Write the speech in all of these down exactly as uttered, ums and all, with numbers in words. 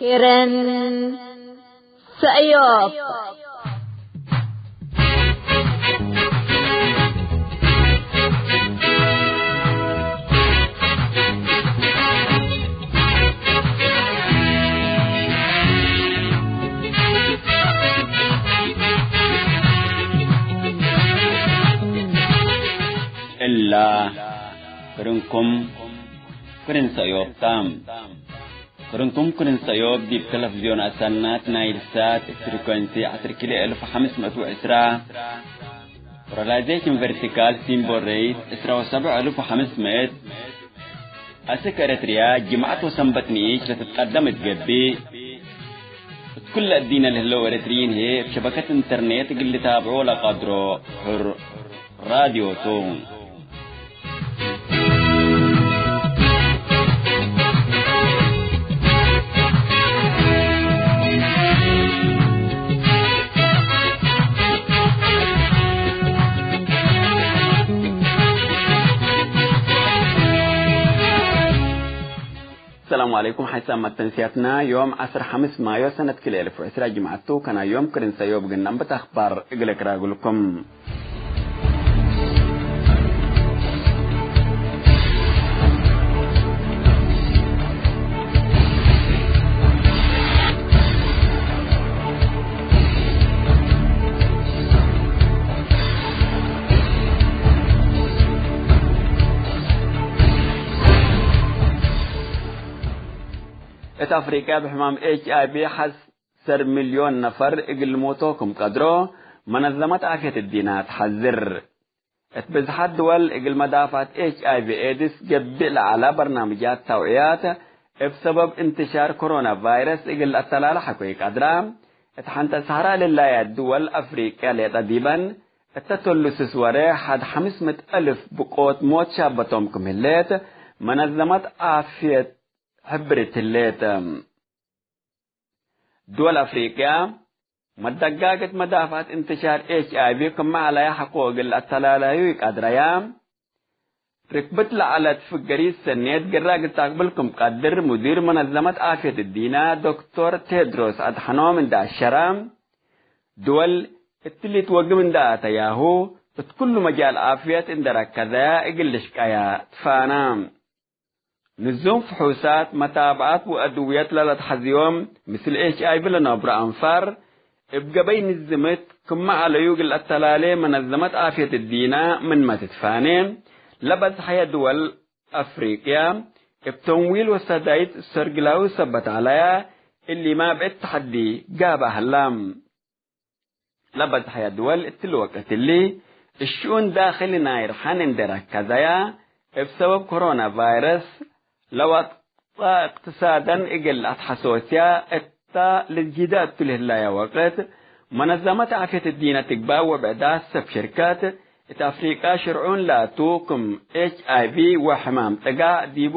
ክርን ሰእዮብ። እላ ክርንኩም ክርን ሰእዮብ ታ። ክርንኩም ክርን ሰእዮብ ዲብ ተለፍዝዮን አሰናት ናይል ሳት እብ ፍሪኮንሲ ዐስር ኪሎ እልፍ ሐምስ ምእት ወዕስራ፣ ፖላራይዜሽን ቨርቲካል ሲምቦል ሬት ዕስራ ወሰብዕ እልፍ ወሐምስ ምእት፣ አስክ ኤረትርያ ጅምዐት ወሰንበት ንኢሽ ለትትቀደም እት ገብእ፣ እት ኩለ እዲነ ለህለው ኤረትርዪን ህዬ እብ ሸበከት ኢንተርኔት እግል ልታብዖ ለቀድሮ ሕር ራድዮ ቱ። ሰላሙ ዐለይኩም። ሐይሳም መተንስያትና ዮም ዐስር ሐምስ ማዮ ሰነት ክልኤ እልፍ ወዕስራ ጅምዐት ቱ። ከናዮም ክርን ሰእዮብ እግል ነንብት አኽባር እግል እቅራግልኩም። እት አፍሪቅያ ብሕማም ኤች አይ ቪ ሐስ ሰር ሚልዮን ነፈር እግል ልሞቶ ክም ቀድሮ መነዘመት ዓፍየት እዲና ተሐዝር። እት ብዝሓት ድወል እግል መዳፍዐት ኤች አይ ቪ ኤድስ ገብእ ለዐለ በርናምጃት ተውዕያት እብ ሰበብ እንትሻር ኮሮና ቫይረስ እግል ለአተላለ ሐቆ ኢቀድራ። እት ሐንተ ሰህራ ለላያት ድወል አፍሪቅያ ሌጠ ዲበን እተ ቶሉ ስስ ወሬሕ ሐድ ሐምስ ምእት አልፍ ብቆት ሞት ሻበቶም ክም ህሌት መነዘመት ዓፍየት ሕብርት ህሌት። ድወል አፍሪቅያ መደጋገት መዳፍዐት እንትሻር ኤች አይ ቪ ክመ ዐለያ ሐቆ እግል ለአተላላዩ ኢቀድረያ። ርክብት ለዐለት ፍገሪት ሰኔት ግራ እግል ታቅብል ክም ቀድር ሙዲር መነዘመት ዓፍየት እዲና ዶክቶር ቴድሮስ አድሐኖም እንደ አሸራ፣ ድወል እትሊ ትወግም እንደ አተያሁ እት ኩሉ መጃል ዓፍየት እንደ ረከዘያ እግል ልሽቀያ ትፋና። ንዙም ፍሑሳት፣ መታብዐት ወአድውየት ለለትሐዝዮም ምስል ኤች አይ ቪ ለነብሮ አንፋር እብ ገበይ ንዝምት ክመ ዐለዩ እግል ለአተላሌ መነዘመት ዓፍየት እዲና ምንመ ትትፋኔ፣ ለበዝሐየ ድወል አፍሪቅያ እብ ተምዊል ወሰዳይት ሰርግላዊ ሰበት ዐለያ፣ እሊማ ብዕድ ተሐዲ ጋብአ ህላ። ለበዝሐየ ድወል እትሊ ወቅት እሊ፣ እሽኡን ዳክሊ ናይ ርሐን እንዴ ረከዘያ፣ እብ ሰበብ ኮሮና ቫይረስ ለወቅጠ እቅትሳደን እግል አትሐሶስያ እተ ልዝጊደ እቱ ለህለየ ወቅት፣ መነዘመት ዓፍየት እዲነ ትግባእ ወብዕዳት ሰብ ሽርከት እት አፍሪቀ ሽርዑን ላቱ ክም ኤች አይ ቪ ወሕማም ጥጋዕ ዲቡ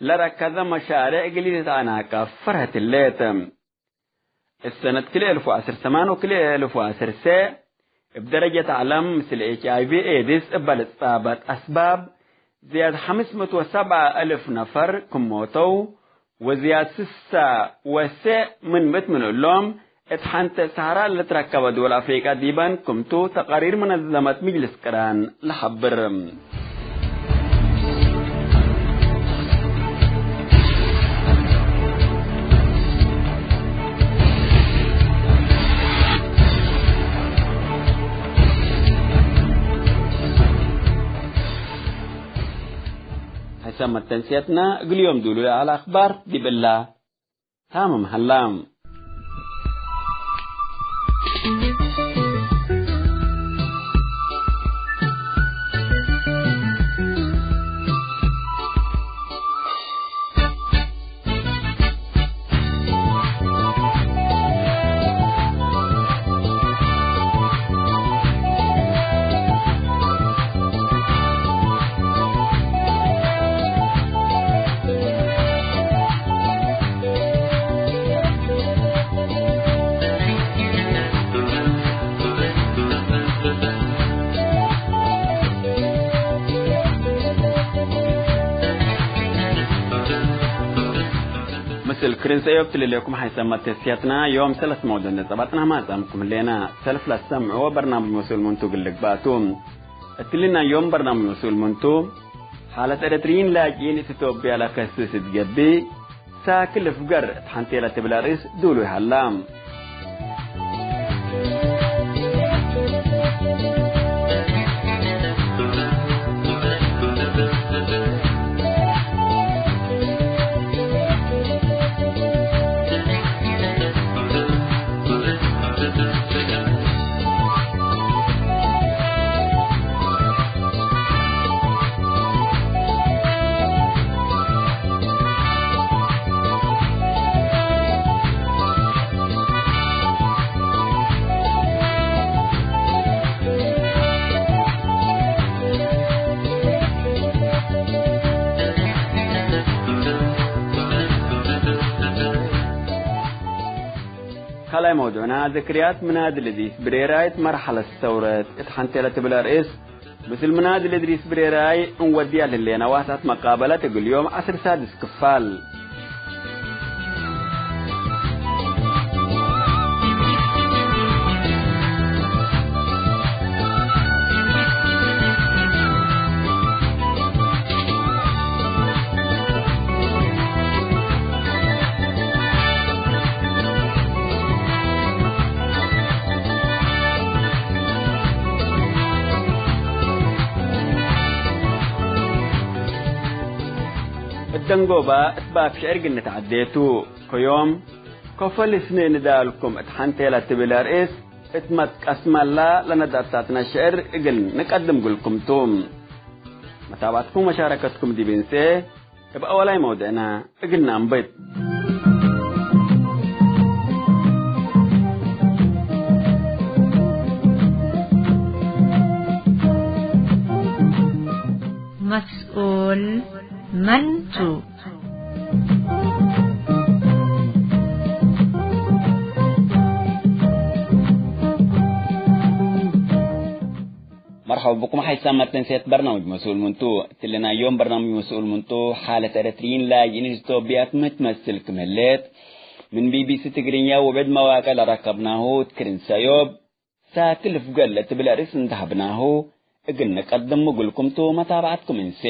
ለረከዘ መሻሬዕ እግል ኢትትአናቀፍ ፈርሀት ህሌት። እብ ሰነት ክልኤ እልፍ ወዐስር ሰማን ወክልኤ እልፍ ወዐስር ሴዕ፣ እብ ደረጀት ዐለም ምስል ኤች አይ ቪ ኤድስ እበ ልትጻበጥ አስባብ፣ ዝያድ ሐምስ ምእት ወሰብዓ እልፍ ነፈር ክም ሞተው፣ ወዝያድ ስሳ ወሴዕ ምን ምእት ምን እሎም፣ እት ሐንተ ሰሐራ ለልትረከበ ድወል አፍሪቀ ዲበን ክምቱ፣ ተቃሪር መነዘመት ምጅልስ ቅራን ለሐብር። ሐሰብ መተንስየትና እግል ዮም ዱሉ ለዐለ አክባር ዲብ እላ ታምም ሀላ። እንሰዮብ ትልሌኩም ሐይሰ መተስያትና ዮም ሰለስ መውዱዕ ነጸባጥና ማጻምኩም ህሌና። ሰልፍ ለሰምዑ በርናምጅ መስኡል ምንቱ እግል ልግባእ ቱ። እትሊ ናይ ዮም በርናምጅ መስኡል ምንቱ፣ ሓለት ኤረትርዪን ላጅኢን እት ኢትዮጵያ ለከስስ እት ገብእ፣ ሳክል ፍገር እት ሐንቴ ለትብል አርእስ ዱሉይ ሀላ። ካልኣይ መውዱዕና፣ ዝክርያት ምናድል እድሪስ ብሬራይ እት መርሐለት ሰውረት እት ሐንቴ ለትብል አርእስ፣ ምስል ምናድል እድሪስ ብሬራይ እንወድያ ለህሌነ ዋሳት መቃበለት እግል ዮም ዐስር ሳድስ ክፋል። እት ደንጎባ እት ባብ ሽዕር እግል ንትዐዴ ቱ። ከዮም፣ ከፎ ልስኔ ንዳልኩም እት ሐንቴ ለትብል አርእስ እት መትቀስመላ ለነዳታትና ሽዕር እግል ንቀድም እግልኩም ቱ። መታብዐትኩም ወመሻረከትኩም ዲብ እንሴ፣ እብ አወላይ መውድዕና እግል ነአንብት። መስኡል መን ቱ? መርሐባ ብኩም ሐይሳም መተንሴት በርናምጅ መስኡል ምንቱ። እትሊ ናይ ዮም በርናምጅ መስኡል ምንቱ፣ ሓለት ኤረትርዪን ላጅኢን እት ኢትዮጵያ ክም ትመስል ክም ህሌት፣ ምን ቢቢሲ ትግርኛ ወብዕድ መዋቅዕ ለረከብናሁ እት ክርን ሰእዮብ፣ ሳክል ፍገር ለትብል አርእስ እንዴ ሀብናሁ፣ እግል ንቀድም እግልኩም ቱ። መታብዐትኩም እንሴ።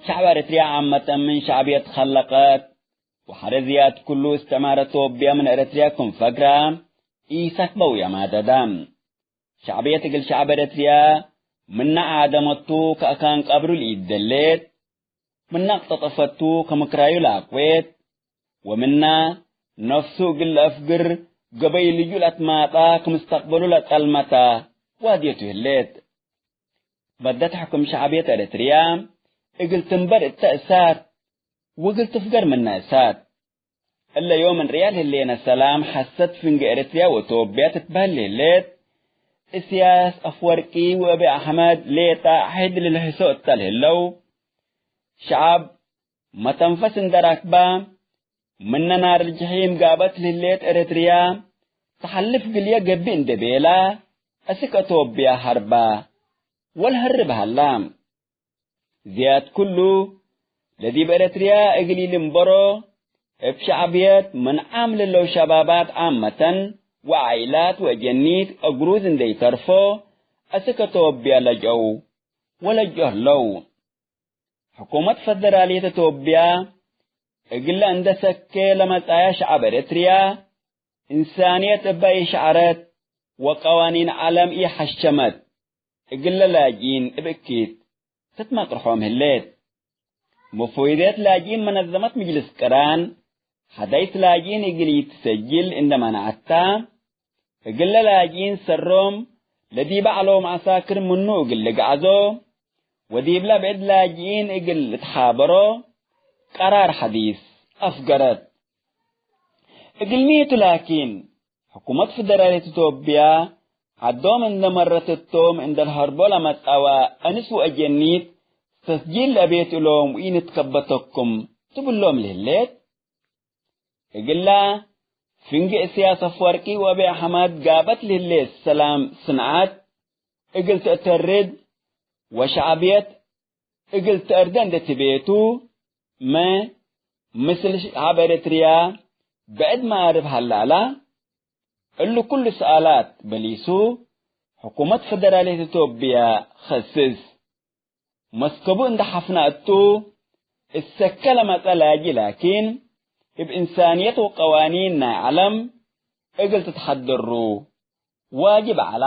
ሸዕብ ኤረትርያ ዓመተን ምን ሸዕብየት ከለቀት፣ ወሐደ ዝያድ ኩሉ፣ እስትዕማር አቶብያ ምን ኤረትርያ ክም ፈግራ ኢሰክበው የማደዳ። ሸዕብየት እግል ሸዕብ ኤረትርያ ምነ ዓደመቱ ከአካን ቀብሩ ለኢደሌት፣ ምነ አቅጠጠፈቱ ከምክራዩ ለአቅዌት፣ ወምነ ነፍሱ እግል ለአፍግር ገበይ ልዩ ለአትማጣ ክምስተቅበሉ ለጠልመተ ዋድየቱ ህሌት። በደ ተሕኩም ሸዕብየት ኤረትርያ እግል ትንበር እተ እሳት ወእግል ትፍገር ምነ እሳት። እለ ዮም እንርእያ ለህሌነ ሰላም ሐሰት ፍንጌ ኤረትርያ ወእቶብያ ትትበህል ለህሌት፣ እስያስ አፍወርቂ ወአቢ አሕመድ ሌጣ ሕድ ልልሕሶ እተ ለህለው፣ ሸዐብ መተንፈስ እንዴ ረክባ፣ ምነ ናር ጀሒም ጋበት ለህሌት ኤረትርያ ተሐልፍ ግልየ ገብእ እንዴ ቤላ፣ አስክ አቶብያ ሐርባ ወለሀርብ ሀላ። ዝያድ ኩሉ፣ ለዲብ ኤረትርያ እግል ኢልንበሮ፣ እብ ሸዕብየት ምን ዓም ለለው ሸባባት ዓመተን ወዓኢላት ወአጀኒት አግሩዝ እንዴ ኢተርፎ፣ አስክ አቶብያ ለጀው ወለጀው ህለው። ሕኩመት ፈደራልየት አቶብያ እግለ እንዴ ሰኬ ለመጽአየ ሸዐብ ኤረትርያ፣ እንሳንየት እበ ኢሸዐረት ወቀዋኒን ዐለም ኢሐሸመት፣ እግለ ላጅኢን እብ እኪት ትትመቅርሖም ህሌት። ሙፍዊደት ላጅኢን መነዘመት ምጅልስ ቅራን፣ ሐዳይስ ላጅኢን እግል ኢትሰጅል እንዴ መነዐታ፣ እግለ ላጅኢን ሰሮም ለዲበ ዐለው መዐሳክር ምኑ እግል ልግዐዞ፣ ወዲብለ ብዕድ ላጅኢን እግል ልትሓበሮ ቀራር ሐዲስ አፍገረት። እግልሚ ቱ ላኪን፣ ሕኩመት ፍደራልየት ኢትዮጵያ ዐዶም እንደ መረት እቶም እንደ ለሀርቦ ለመጽአወ አንስ ወአጀኒት ተስጂል ለአቤት እሎም ወኢንትከበተኩም ትብሎም ለህሌት። እግላ ፍንጌ እስያስ አፍወርቂ ወአቢ አሕመድ ጋበት ለህሌት ሰላም ስንዓት እግል ተአተርድ ወሸዕብየት እግል ተአርደ እንዴ ትቤ ቱ፣ መ ምስል ሸዐብ ኤረትርያ ብዕድ መኣርብ ሀላላ? እሉ ኩሉ ሰኣላት በሊሱ፣ ሕኩመት ፈደራልየት ኢትዮጵያ ከስስ። መስከቡ እንዴ ሐፍና እቱ፣ እሰከ ለመጸ ላጂ ላኪን፣ እብ እንሳንየት ወቀዋኒን ናይ ዐለም እግል ትትሐደሩ ዋጅብ ዐላ።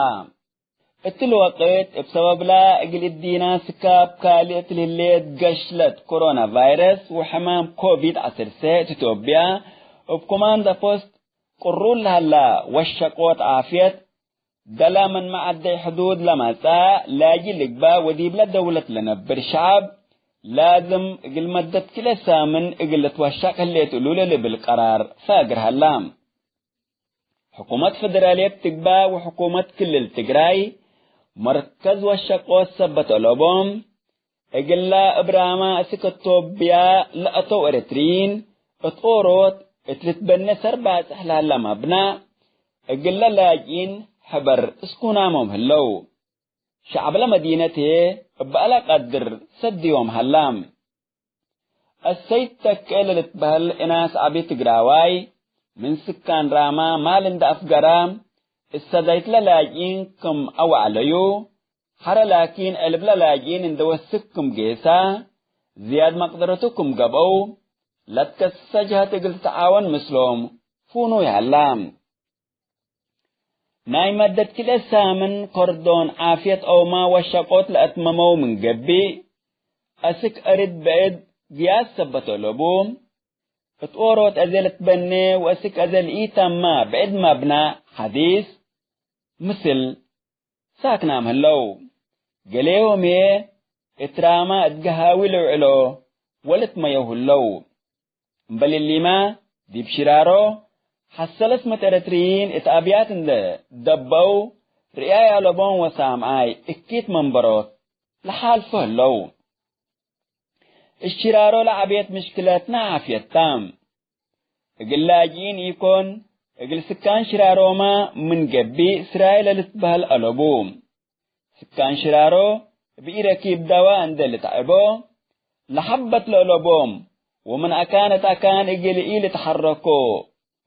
እትሊ ወቅት እብ ሰበብላ እግል እዲና ስካብ ካልእ እት ለህሌት ገሽለት ኮሮና ቫይረስ ወሕማም ኮቪድ ዐሰርተ እት ኢትዮጵያ፣ እብ ኮማንድ ፖስት ቅሩል ለሀላ ወሸቆት ዓፍየት፣ ገላ ምን መዐደይ ሕዱድ ለመጽአ ላጂ ልግባእ ወዲብለ ደውለት ለነብር ሸዐብ ላዝም እግል መደት ክልኤ ሳምን እግል ልትወሸቅ ህሌት እሉ ለልብል ቀራር ፋግር ሀላ። ሕኩመት ፈደራልየት ትግባእ ወሕኩመት ክልል ትግራይ መርከዝ ወሸቆት ሰበት አለቦም፣ እግላ እብ ራማ እስክ ቶብያ ለአተው ኤረትርዪን እት ኦሮት እት ልትበኔ ሰር ባጽሕ ለሀላ መብናእ፣ እግለ ላጅኢን ሕበር እስኩናሞም ህለው። ሸዐብለ መዲነት ህዬ እበ አለ ቀድር ሰድዮም ሀላ። አሰይድ ተኬ ለልትበህል እናስ ዐቢ ትግራዋይ፣ ምን ስካን ራማ ማል እንደ አፍገራ፣ እሰዳይትለ ላጅኢን ክም አወዐለዩ፣ ሐረ ላኪን ዕልብለ ላጅኢን እንደ ወስክ ክም ጌሳ፣ ዝያድ መቅደረቱ ክም ገብአው፣ ለትከሰሰ ጀሀት እግል ትትዓወን ምስሎም ፉኑይ ሀላ። ናይ መደት ክልኤ ሳምን ኮርዶን ዓፍየት አውማ ወሸቆት ለአትመመው ምን ገብእ፣ አስክ አርድ ብዕድ ግያስ ሰበት አለቡ። እት ኦሮት አዜ ልትበኔ ወአስክ አዜ ለኢተማ ብዕድ መብናእ ሐዲስ ምስል ሳክናም ህለው። ገሌሆም ህዬ እት ራማ እት ገሃዊ ልውዕሎ ወልትመየው ህለው። እምበል እሊመ፣ ዲብ ሽራሮ፣ ሐሰለት መተረትርይን እት አብያት እንደ ደበው፣ ርአይ አለቦም ወሳምዓይ እኪት መንበሮት ለሓልፎ ህለው። እት ሽራሮ ለዐቤት ምሽክለትነ ዓፍየት ተ። እግል ላጅኢን ኢኮን፣ እግል ስካን ሽራሮመ ምን ገብእ ስራይ ለልትበህል አለቡ። ስካን ሽራሮ እብ ኢረኪብ ደዋ እንዴ ልትዐቦ ለሐበት ለአለቦም፣ ወምን አካን እት አካን እግል ኢልትሐረኮ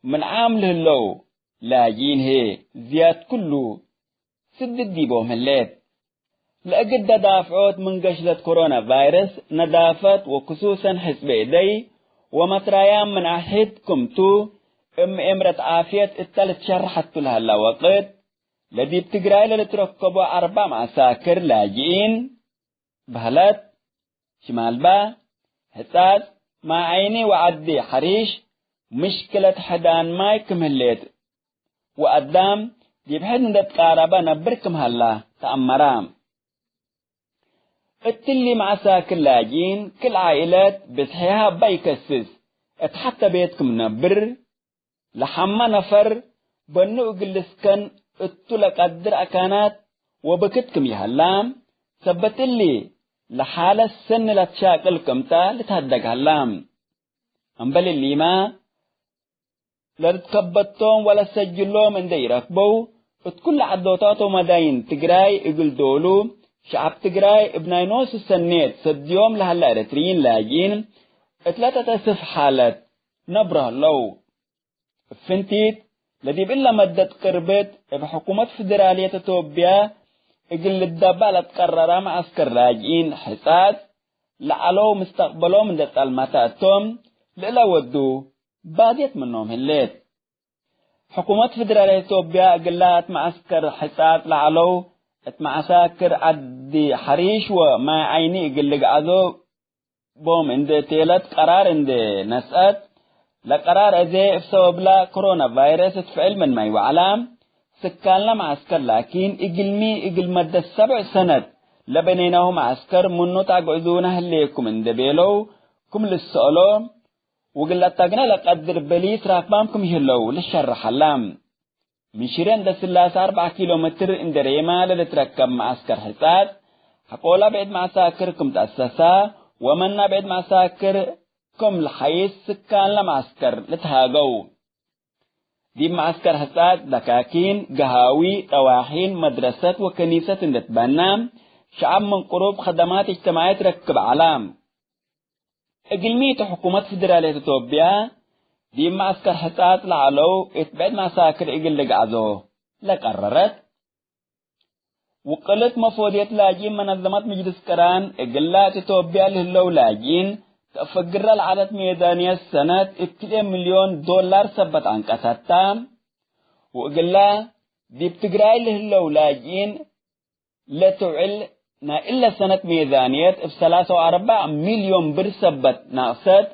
ምን ዓም ለህለው ላጅኢን ህዬ ዝያድ ክሉ ስድድ ዲቦም ህሌት። ለእግል ደዳፍዖት ምን ገሽለት ኮሮና ቫይረስ ነዳፈት ወክሱሰን ሕጽበ እደይ ወመትራያም ምን አሕድ ክምቱ፣ እም ኤምረት ዓፍየት እተ ልትሸርሐቱ ለሀላ ወቅት፣ ለዲብ ትግራይ ለልትረከቦ አርበዕ መዐሳክር ላጅኢን በህለት፣ ሽማልባ፣ ሕጻጽ፣ ማይ ዓይኒ ወዐዲ ሐሪሽ ምሽክለት ሕዳን ማይ ክም ህሌት ወአዳም ዲብ ሕድ እንዴ ትቃረበ ነብር ክም ሀላ ተአመረ። እትሊ መዐሳክር ላጅኢን ክል ዓኢለት ብዝሕሃ እበ ኢከስስ እት ሐተ ቤት ክም ነብር፣ ለሐመ ነፈር በኑ እግል ልስከን እቱ ለቀድር አካናት ወብክት ክም ይሀላ፣ ሰበት እሊ ለሓለት ሰኒ ለትሻቅል ክምተ ልትሀደግ ሀላ። እምበል እሊመ፣ ለልትከበቶም ወለሰጅሎም እንዴ ኢረክበው፣ እት ኩለ ዐዶታት ወመዳይን ትግራይ እግል ዶሉ፣ ሸዐብ ትግራይ እብ ናይ ኖሱ ሰኔት ሰድዮም ለሀለ ኤረትርዪን ላጅኢን እት ለተተስፍ ሓለት ነብሮ ህለው። እብ ፍንቲት፣ ለዲብ እለ መደት ቅርብት እብ ሕኩመት ፍደራልየት ኢትዮጵያ እግል ልደባእ ለትቀረረ መዐስከር ላጅኢን ሕጻጽ ለዐለው ምስተቅበሎም እንዴ ጸልመተ እቶም፣ ለእለ ወዱ ባድየት ምኖም ህሌት። ሕኩመት ፍደራልየት ኢትዮጵያ እግላ እት መዐስከር ሕጻጽ ለዐለው እት መዐሳክር ዐዲ ሐሪሽ ወማይ ዓይኒ እግል ልግዐዞ ቦም እንዴ ቴለት ቀራር እንዴ ነስአት፣ ለቀራር አዜ እብ ሰበብላ ኮሮና ቫይረስ እት ፍዕል ምንመ ኢወዐላ፣ ስካንለ መዐስከር ላኪን እግልሚ እግል መደት ሰብዕ ሰነት ለበኔናሁ መዐስከር ምኑ ታግዕዙነ ህሌኩም እንዴ ቤለው ክም ልሰአሎ፣ ወእግል ለአተግነ ለቀድር በሊስ ራክባም ክም ይህለው ልሸረሕ ሀላ። ምን ሽሬ እንደ ስላሰ አርበዕ ኪሎ ሜትር እንደ ሬማ ለልትረከብ መዐስከር ሕጻጽ፣ ሐቆላ ብዕድ መዐሳክር ክም ተአሰሳ ወመና ብዕድ መዐሳክር ክም ለሐይስ ስካን ለመዐስከር ልትሃገው። ዲብ መዐስከር ሕጻጽ ደካኪን፣ ገሃዊ፣ ጠዋሒን፣ መድረሰት ወከኒሰት እንደ ትበና፣ ሸዐብ ምን ቅሩብ ከደማት እጅትማዕየት ረክብ ዐላ። እግልሚ ቱ ሕኩመት ፍደራልየት ኢትዮጵያ ዲብ መዐስከር ሕጻጽ ለዐለው እት ብዕድ መዐሳክር እግል ልግዐዞ ለቀረረት። ውቅልት መፎድየት ላጅኢን መነዘመት ምጅልስ ቅራን፣ እግላ እት ኢትዮጵያ ለህለው ላጅኢን ተአፈግረ ለዐለት ሜዛንየት ሰነት እት ክልኤ ሚልዮን ዶላር ሰበት አንቀሰታ። ወእግላ ዲብ ትግራይ ለህለው ላጅኢን ለትውዕል ናይ እለ ሰነት ሜዛንየት እብ ሰላሳ ወአርበዕ ሚልዮን ብር ሰበት ናቅሰት።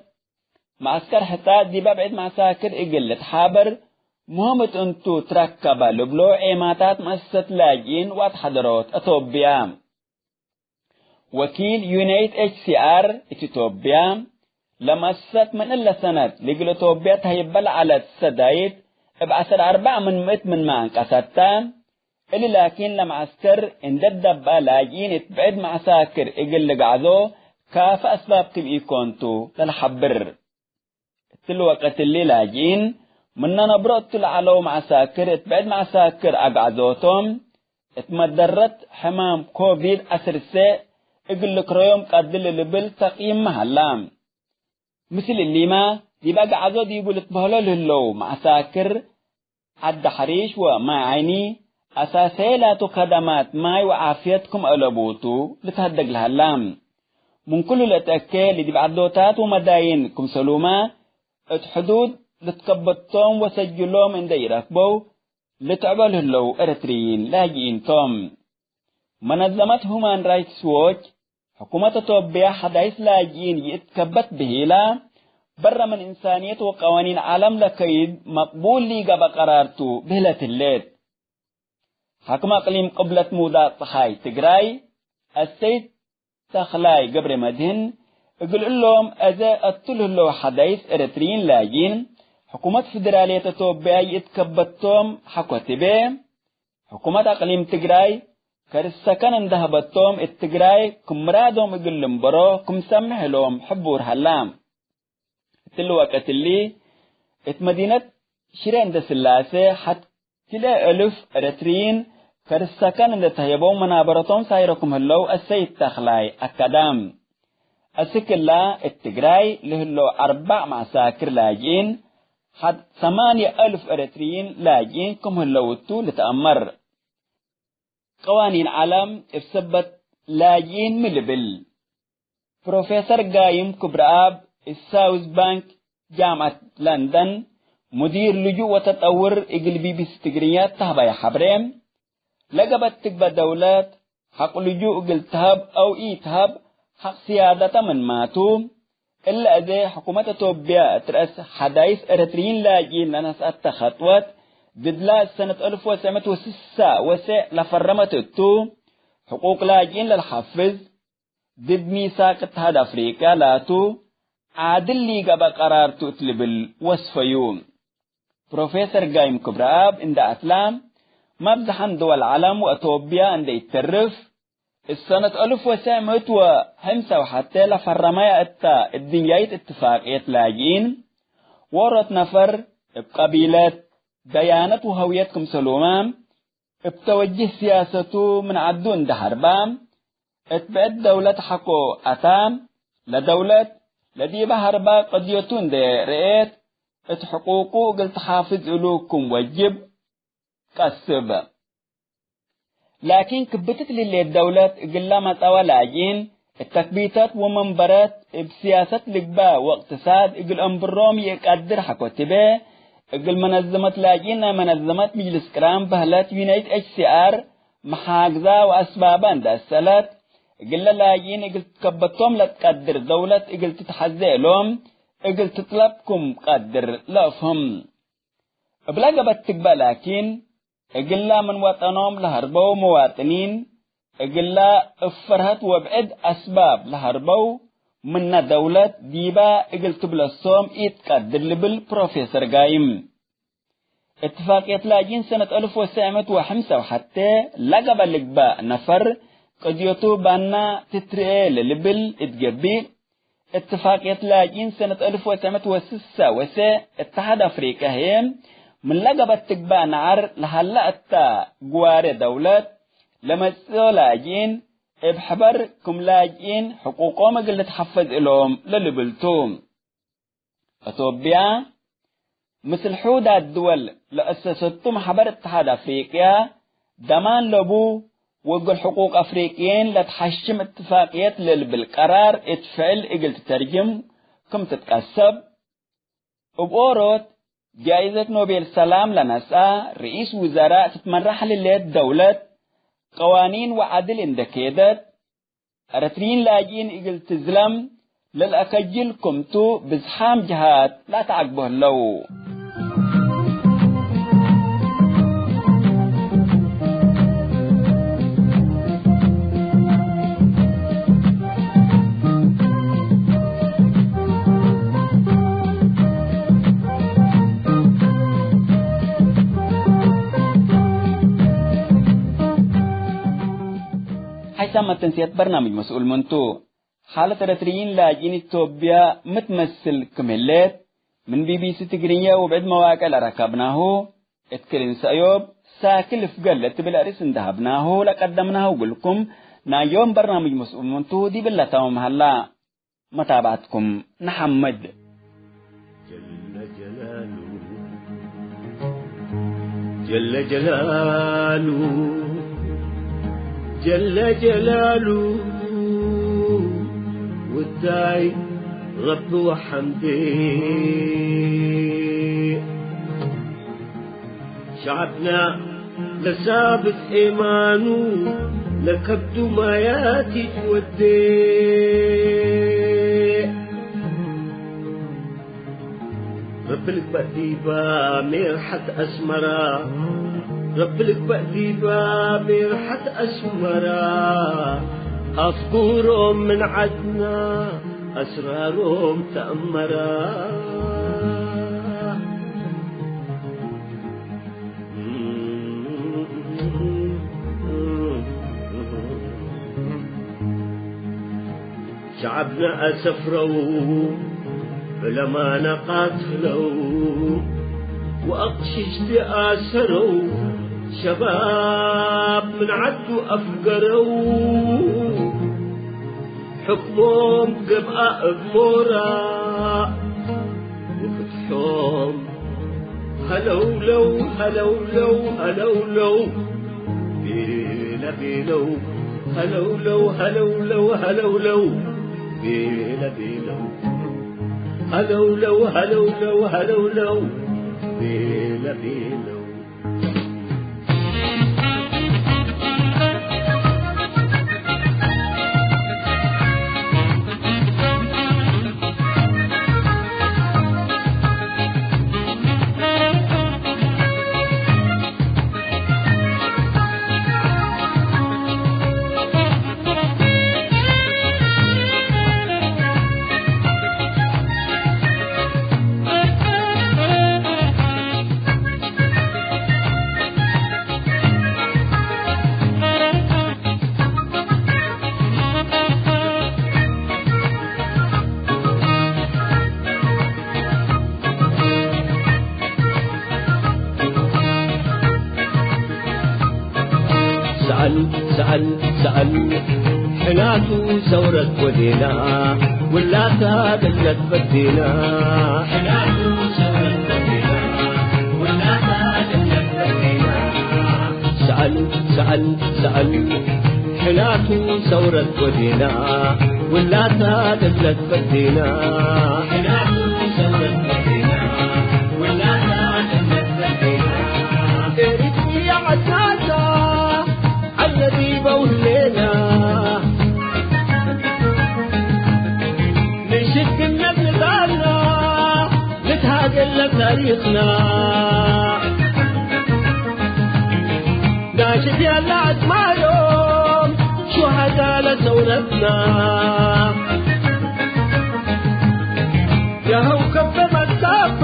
መዐስከር ሕጻጽ ዲበ ብዕድ መዐሳክር እግል ልትሓበር ምህም እት እንቱ ትረከበ ልብሎ ዔማታት መአሰሰት ላጅኢን ወአትሓደሮት አቶብያ። ወኪል ዩ ኤን ኤች ሲ አር እት ኢትዮጵያ ለመአሰሰት ምን እለ ሰነት ለእግል ኢትዮጵያ ተህይበ ለዐለት ሰዳይት እብ ዐስር አርበዕ ምን ምእት ምንመ አንቀሰተ። እሊ ላኪን ለመዐስከር እንዴ ደብአ ላጅኢን እት ብዕድ መዐሳክር እግል ልግዐዞ ካፊ አስባብ ክም ኢኮን ቱ ለልሐብር። እትሊ ወቅት እሊ ላጅኢን ምነ ነብሮ እቱ ለዐለው መዐሳክር እት ብዕድ መዐሳክር አግዐዞቶም እት መደረት ሕማም ኮቪድ ዐሰርተ እግል ልክረዮም ቀድል ልብል ተቅይም ሀላ። ምስል እሊመ ዲብ አግዐዞ ዲቡ ልትበህሎ ለህለው መዐሳክር ዐዲ ሐሪሽ ወማይ ዓይኒ አሳሰየ ላቱ ከደማት ማይ ወዓፍየት ክም አለቡ ቱ ልትሀደግ ለሀላ። ምን ኩሉ ለተአኬ ለዲብ ዐዶታት ወመዳይን ክምሰሉመ እት ሕዱድ ልትከበቶም ወሰጅሎም እንዴ ኢረክበው ልትዕቦ ለህለው ኤረትርይን ላጅኢን ቶም። መነዘመት ሁማን ራይትስ ዎች ሕኩመት አቶብያ ሐዳይስ ላጅኢን ይእትከበት ብሂላ፣ በረ ምን እንሳንየት ወቀዋኒን ዐለም ለከይድ መቅቡል ሊገብአ ቀራር ቱ ብህለት ህሌት። ሓክም አቅሊም ቅብለት ሙዳቅ ጸሓይ ትግራይ አሰይድ ተኽላይ ገብረመድህን፣ እግል እሎም አዜ አቱ ለህለው ሐዳይስ ኤረትርይን ላጅኢን፣ ሕኩመት ፍደራልየት አቶብያ ይእትከበቶም ሐኮ ትቤ። ሕኩመት አቅሊም ትግራይ ከርስ ሰከን እንደ ሀበቶም፣ እት ትግራይ ክም ምራዶም እግል ልንበሮ ክም ሰምሕ እሎም ሕቡር ሀላ። እትሊ ወቅት እሊ፣ እት መዲነት ሽሬ እንደ ስላሴ ሐት ክልኤ እልፍ ኤረትርይን ከርስ ሰከን እንደ ተህየበው መናበረቶም ሳይሮ ክም ህለው አሰይድ ተኽላይ አከደ። አስክላ፣ እት ትግራይ ለህለው አርበዕ መዐሳክር ላጅኢን ሐት ሰማንየ እልፍ ኤረትርይን ላጅኢን ክም ህለው እቱ ልትአመር። ቀዋኒን ዐለም እብ ሰበት ላጅኢን ሚ ልብል? ፕሮፌሰር ጋይም ክብረአብ፣ ሳውዝ ባንክ ጃምዐት ለንደን፣ ሙዲር ልጁእ ወተጠውር እግል ቢ ቢ ሲ ትግርኛ ተህበየ ሐብሬ፣ ለገበት ትግበእ ደውለት ሐቅ ልጁእ እግል ተሀብ አው ኢተሀብ ሐቅ ስያደተ ምንማቱ፣ እለ አዜ ሕኩመት አቶብያ እት ረአስ ሐዳይስ ኤረትርይን ላጅኢን ለነስአተ ከጥወት፣ ድድላ ሰነት አልፍ ወትሰዕ ምእት ወስሳ ወሰዕ ለፈረመት እቱ፣ ሕቁቅ ላጅኢን ለልሐፍዝ፣ ድድ ሚሳቅ እትሃድ አፍሪቅያ ላቱ፣ ዓድል ሊገብአ ቀራር ቱ እት ልብል ወስፈዩ። ፕሮፌሰር ጋይም ክብረአብ እንደ አትላ፣ መብዝሐን ድወል ዐለም ወአቶብያ እንደ ኢተርፍ፣ እት ሰነት አልፍ ወትሰዕ ምእት ወሐምሳ ወሐቴ ለፈረመያ እተ እድንያይት እትፋቅየት ላጅኢን፣ ዎሮት ነፈር እብ ቀቢለት፣ ደያነት ወሀውየት ክምሰሉመ፣ እብ ተወጅህ ስያሰቱ ምን ዐዱ እንደ ሀርባ፣ እት ብዕድ ደውለት ሐቆ አታ፣ ለደውለት ለዲበ ሀርባ ቀድየቱ እንዴ ረኤት፣ እት ሕቁቁ እግል ተሓፍዝ እሉ ክም ወጅብ ቀስብ። ላኪን ክብትት ልሌት ደውለት እግላ መጸወ ላጅኢን እት ተክቢተት ወመንበረት እብ ስያሰት ልግበእ ወእቅትሳድ እግል አንብሮም ይእቀድር ሐቆ ትቤ፣ እግል መነዘመት ላጅኢን ናይ መነዘመት ምጅልስ ቅራን በህለት ዩ ኤን ኤች ሲ አር መሓግዛ ወአስባባ እንደ አሰለት፣ እግለ ላጅኢን እግል ትከበቶም ለትቀድር ደውለት እግል ትትሐዜ እሎም እግል ትጥለብ ክም ቀድር ለአፍህም። እብለ ገበት ትግበእ ላኪን፣ እግላ ምን ወጠኖም ለሀርበው መዋጥኒን፣ እግላ እብ ፈርሀት ወብዕድ አስባብ ለሀርበው ምነ ደውለት ዲባ እግል ትብለሶም ኢትቀድር ልብል ፕሮፌሰር ጋይም። እትፋቅየት ላጅኢን ሰነት አልፍ ወትሰዕ ምእት ወሐምሳ ወሐቴ ለገበ ልግባእ ነፈር ቅድየቱ ባና ትትርኤ ለልብል እት ገብእ፣ እትፋቅየት ላጅኢን ሰነት አልፍ ወትሰዕ ምእት ወስሳ ወሰ እተሓድ አፍሪቀ ህዬ፣ ምን ለገበት ትግባእ ነዓር ለሀላ እታ ግዋሬ ደውለት ለመጽኦ ላጅኢን እብ ሕበር ክም ላጅኢን ሕቁቆም እግል ልትሐፈዝ እሎም ለልብል ቱ። አቶብያ፣ ምስል ሑዳት ድወል ለአሰሰቱ መሕበር እትሓድ አፍሪቅያ፣ ደማን ለቡ ወእግል ሕቁቅ አፍሪቅይን ለትሐሽም እትፋቅየት ለልብል ቀራር እት ፍዕል እግል ትተርጅም ክም ትትቀሰብ፣ እብ ኦሮት ጃይዘት ኖቤል ሰላም ለነስአ ርኢስ ውዘራእ ትትመራሕ ለህሌት ደውለት፣ ቀዋኒን ወዐድል እንዴ ኬደት፣ ኤረትርዪን ላጅኢን እግል ትዝለም ለልአከጅል ክምቱ ብዝሓም ጀሃት ለአተዐግቦ ህለው። ሐይሳም መተንስየት በርናምጅ መስኡል ምንቱ። ሓለት ኤረትርዪን ላጅኢን ኢትዮጵያ ሚ ትመስል ክም ህሌት፣ ምን ቢ ቢ ሲ ትግርኛ ወብዕድ መዋቅዕ ለረከብናሁ፣ እት ክል እንሰእዮብ ሳክል እፍገል ለትብል አርእስ እንዴ ሀብናሁ ለቀደምናሁ እግልኩም፣ ናይ ዮም በርናምጅ መስኡል ምንቱ ዲብ እለ ተማም ሀላ። መታብዐትኩም ነሐምድ። ጀለ ጀላሉ፣ ጀለ ጀላሉ፣ ጀለ ጀላሉ፣ ውዳይ ረቢ ወሐምዴ። ሸዐብና ለሳብት ኤማኑ፣ ለከብዱ ማያት ኢትወዴ። ረቢ ልግበእ ዲባ ሜርሐት አስመራ፣ ረቢ ልግበእ ዲባ ሜርሐት አስመራ። አፍጉሮም ምን ዐድና አስራሮም ተአመራ። ሸዐብነ አሰፍረው፣ ዑለማነ ቃትለው፣ ወአቅሽሽቲ አሰረው፣ ሸባብ ምን ዐዱ አፍገረው። ሕክሞም ገብአ እብ ሞራ፣ ወፍትሖም ሀለውለው፣ ሀለውለው፣ ሀለውለው፣ ቤለ ቤለው፣ ሀለውለው፣ ሀለውለው፣ ሀለውለው፣ ቤለ ቤለው፣ ሀለውለው፣ ሀለውለው፣ ሀለውለው፣ ቤለ ቤለው። ሰአል፣ ሰአል፣ ሰአል፣ ሕናቱ ሰውረት ወዴና፣ ውላታ ደለት በዴና። ሕናቱ ሰውረት ወዴና፣ ውላታ ደለት በዴና። ሰአል፣ ሰአል፣ ሰአል፣ ሕናቱ ሰውረት ወዴና፣ ውላታ ደለት በዴና። ሕናቱ ሰውረት ወዴና፣ ውላታ ደለት በዴና። ኤሪትሪያ ዐድናታ፣ ዐለ ዲበ ውሌና፣ ንሽክነት ንዳልና፣ ንትሃገል ለታሪኽና። ናሽድ ያለ አጽማዮም ሹሃዳ ለሰውረትና። ያሀው ከበ መሳፋ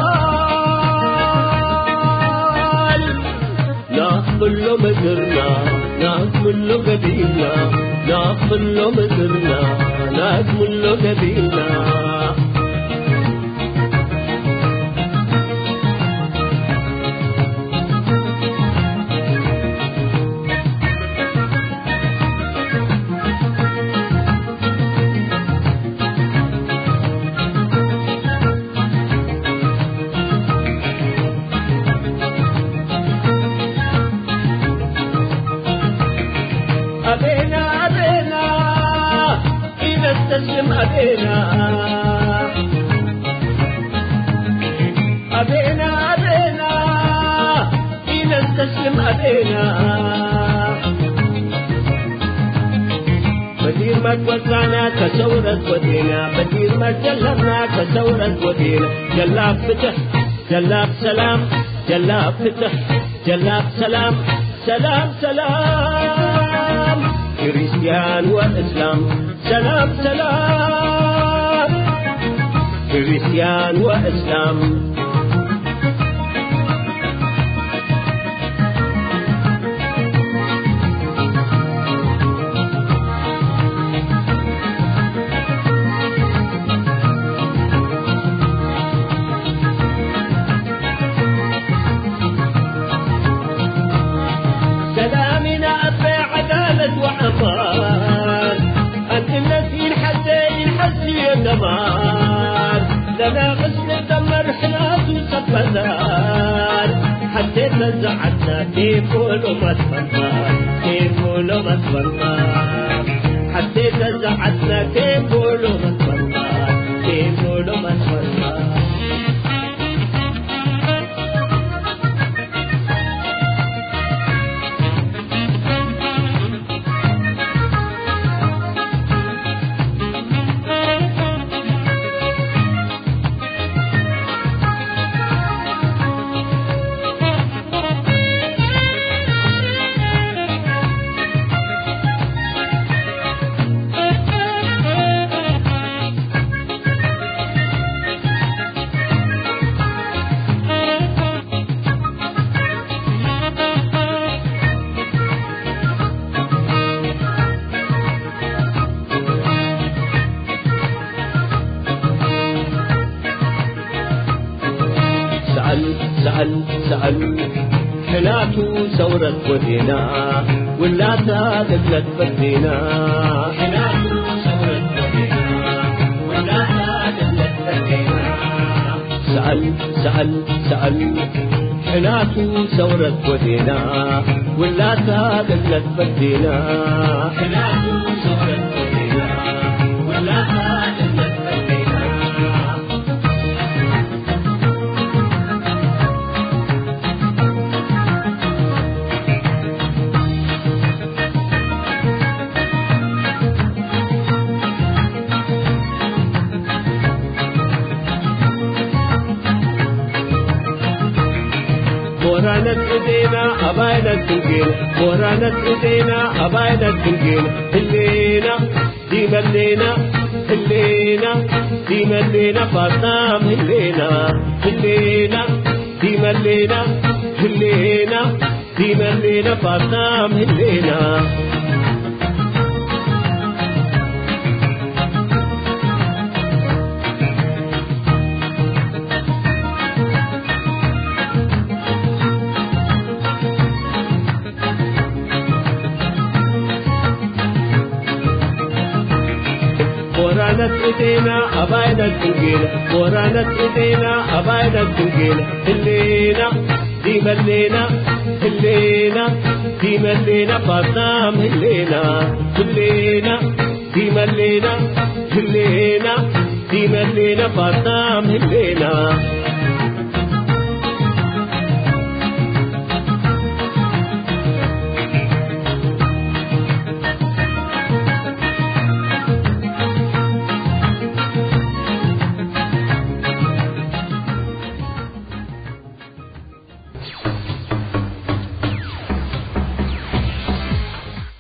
ምሎ ምድርና፣ ናት ምሎ ገቢና። አቤና አቤና ኢነስተስልም አቤና። አቤና አቤና ኢነስተስልም አቤና። በዲር መትወሳና ከሰውረት ወዴና፣ በዲር መትጀለብና ከሰውረት ወዴና። ጀላብ ፍትሕ፣ ጀላብ ሰላም፣ ጀላብ ፍትሕ፣ ጀላብ ሰላም፣ ሰላም ሰላም። ክርስቲያን ወእስላም ሰላም ሰላም። ክርስቲያን ወእስላም። ሰላሚና አበ ዐዳለት ወአማን፣ አንድነት ኢንሐዜ ኢንሐስየ ደማር፣ ለናቅስ ንደመር ሕላቱ ሰበዛር፣ ሐቴ ተዘዐትና ኬፎ ሎመትፈንታ፣ ኬፎ ሎመትፈንታ፣ ሐቴ ተዘዐትና ኬፎ ሎመትፈንታ፣ ኬፎ ሎመትፈንታ። ሰአል፣ ሰአል፣ ሰአል፣ ሕናቱ ሰውረት ወዴና፣ ውላታ ለግለት በዴና። ሕናቱ ሰውረት ወዴና፣ ውላታ ለግለት በዴና። ሰአል፣ ሰአል፣ ሰአል፣ ሕናቱ ሰውረት ወዴና፣ ውላታ ለግለት በዴና። ሕናቱ ሰውረት ወዴና፣ ውላታ ለግለት በዴና። ሞራነት እዴና አባይነት ድንግል፣ ሞራነት እዴና አባይነት ድንግል፣ ህሌና ዲመሌና፣ ህሌና ዲመሌና፣ ፋጣም ህሌና፣ ህሌና ዲመሌና፣ ህሌና ዲመሌና፣ ፋጣም ህሌና። ሞራነት እዴና አባይነት ድንግል፣ ሞራነት እዴና አባይነት ድንግል፣ ህሌና ዲመሌና፣ ህሌና ዲመሌና፣ ፋጣም ህሌና፣ ህሌና ዲመሌና፣ ህሌና ዲመሌና፣ ፋጣም ህሌና።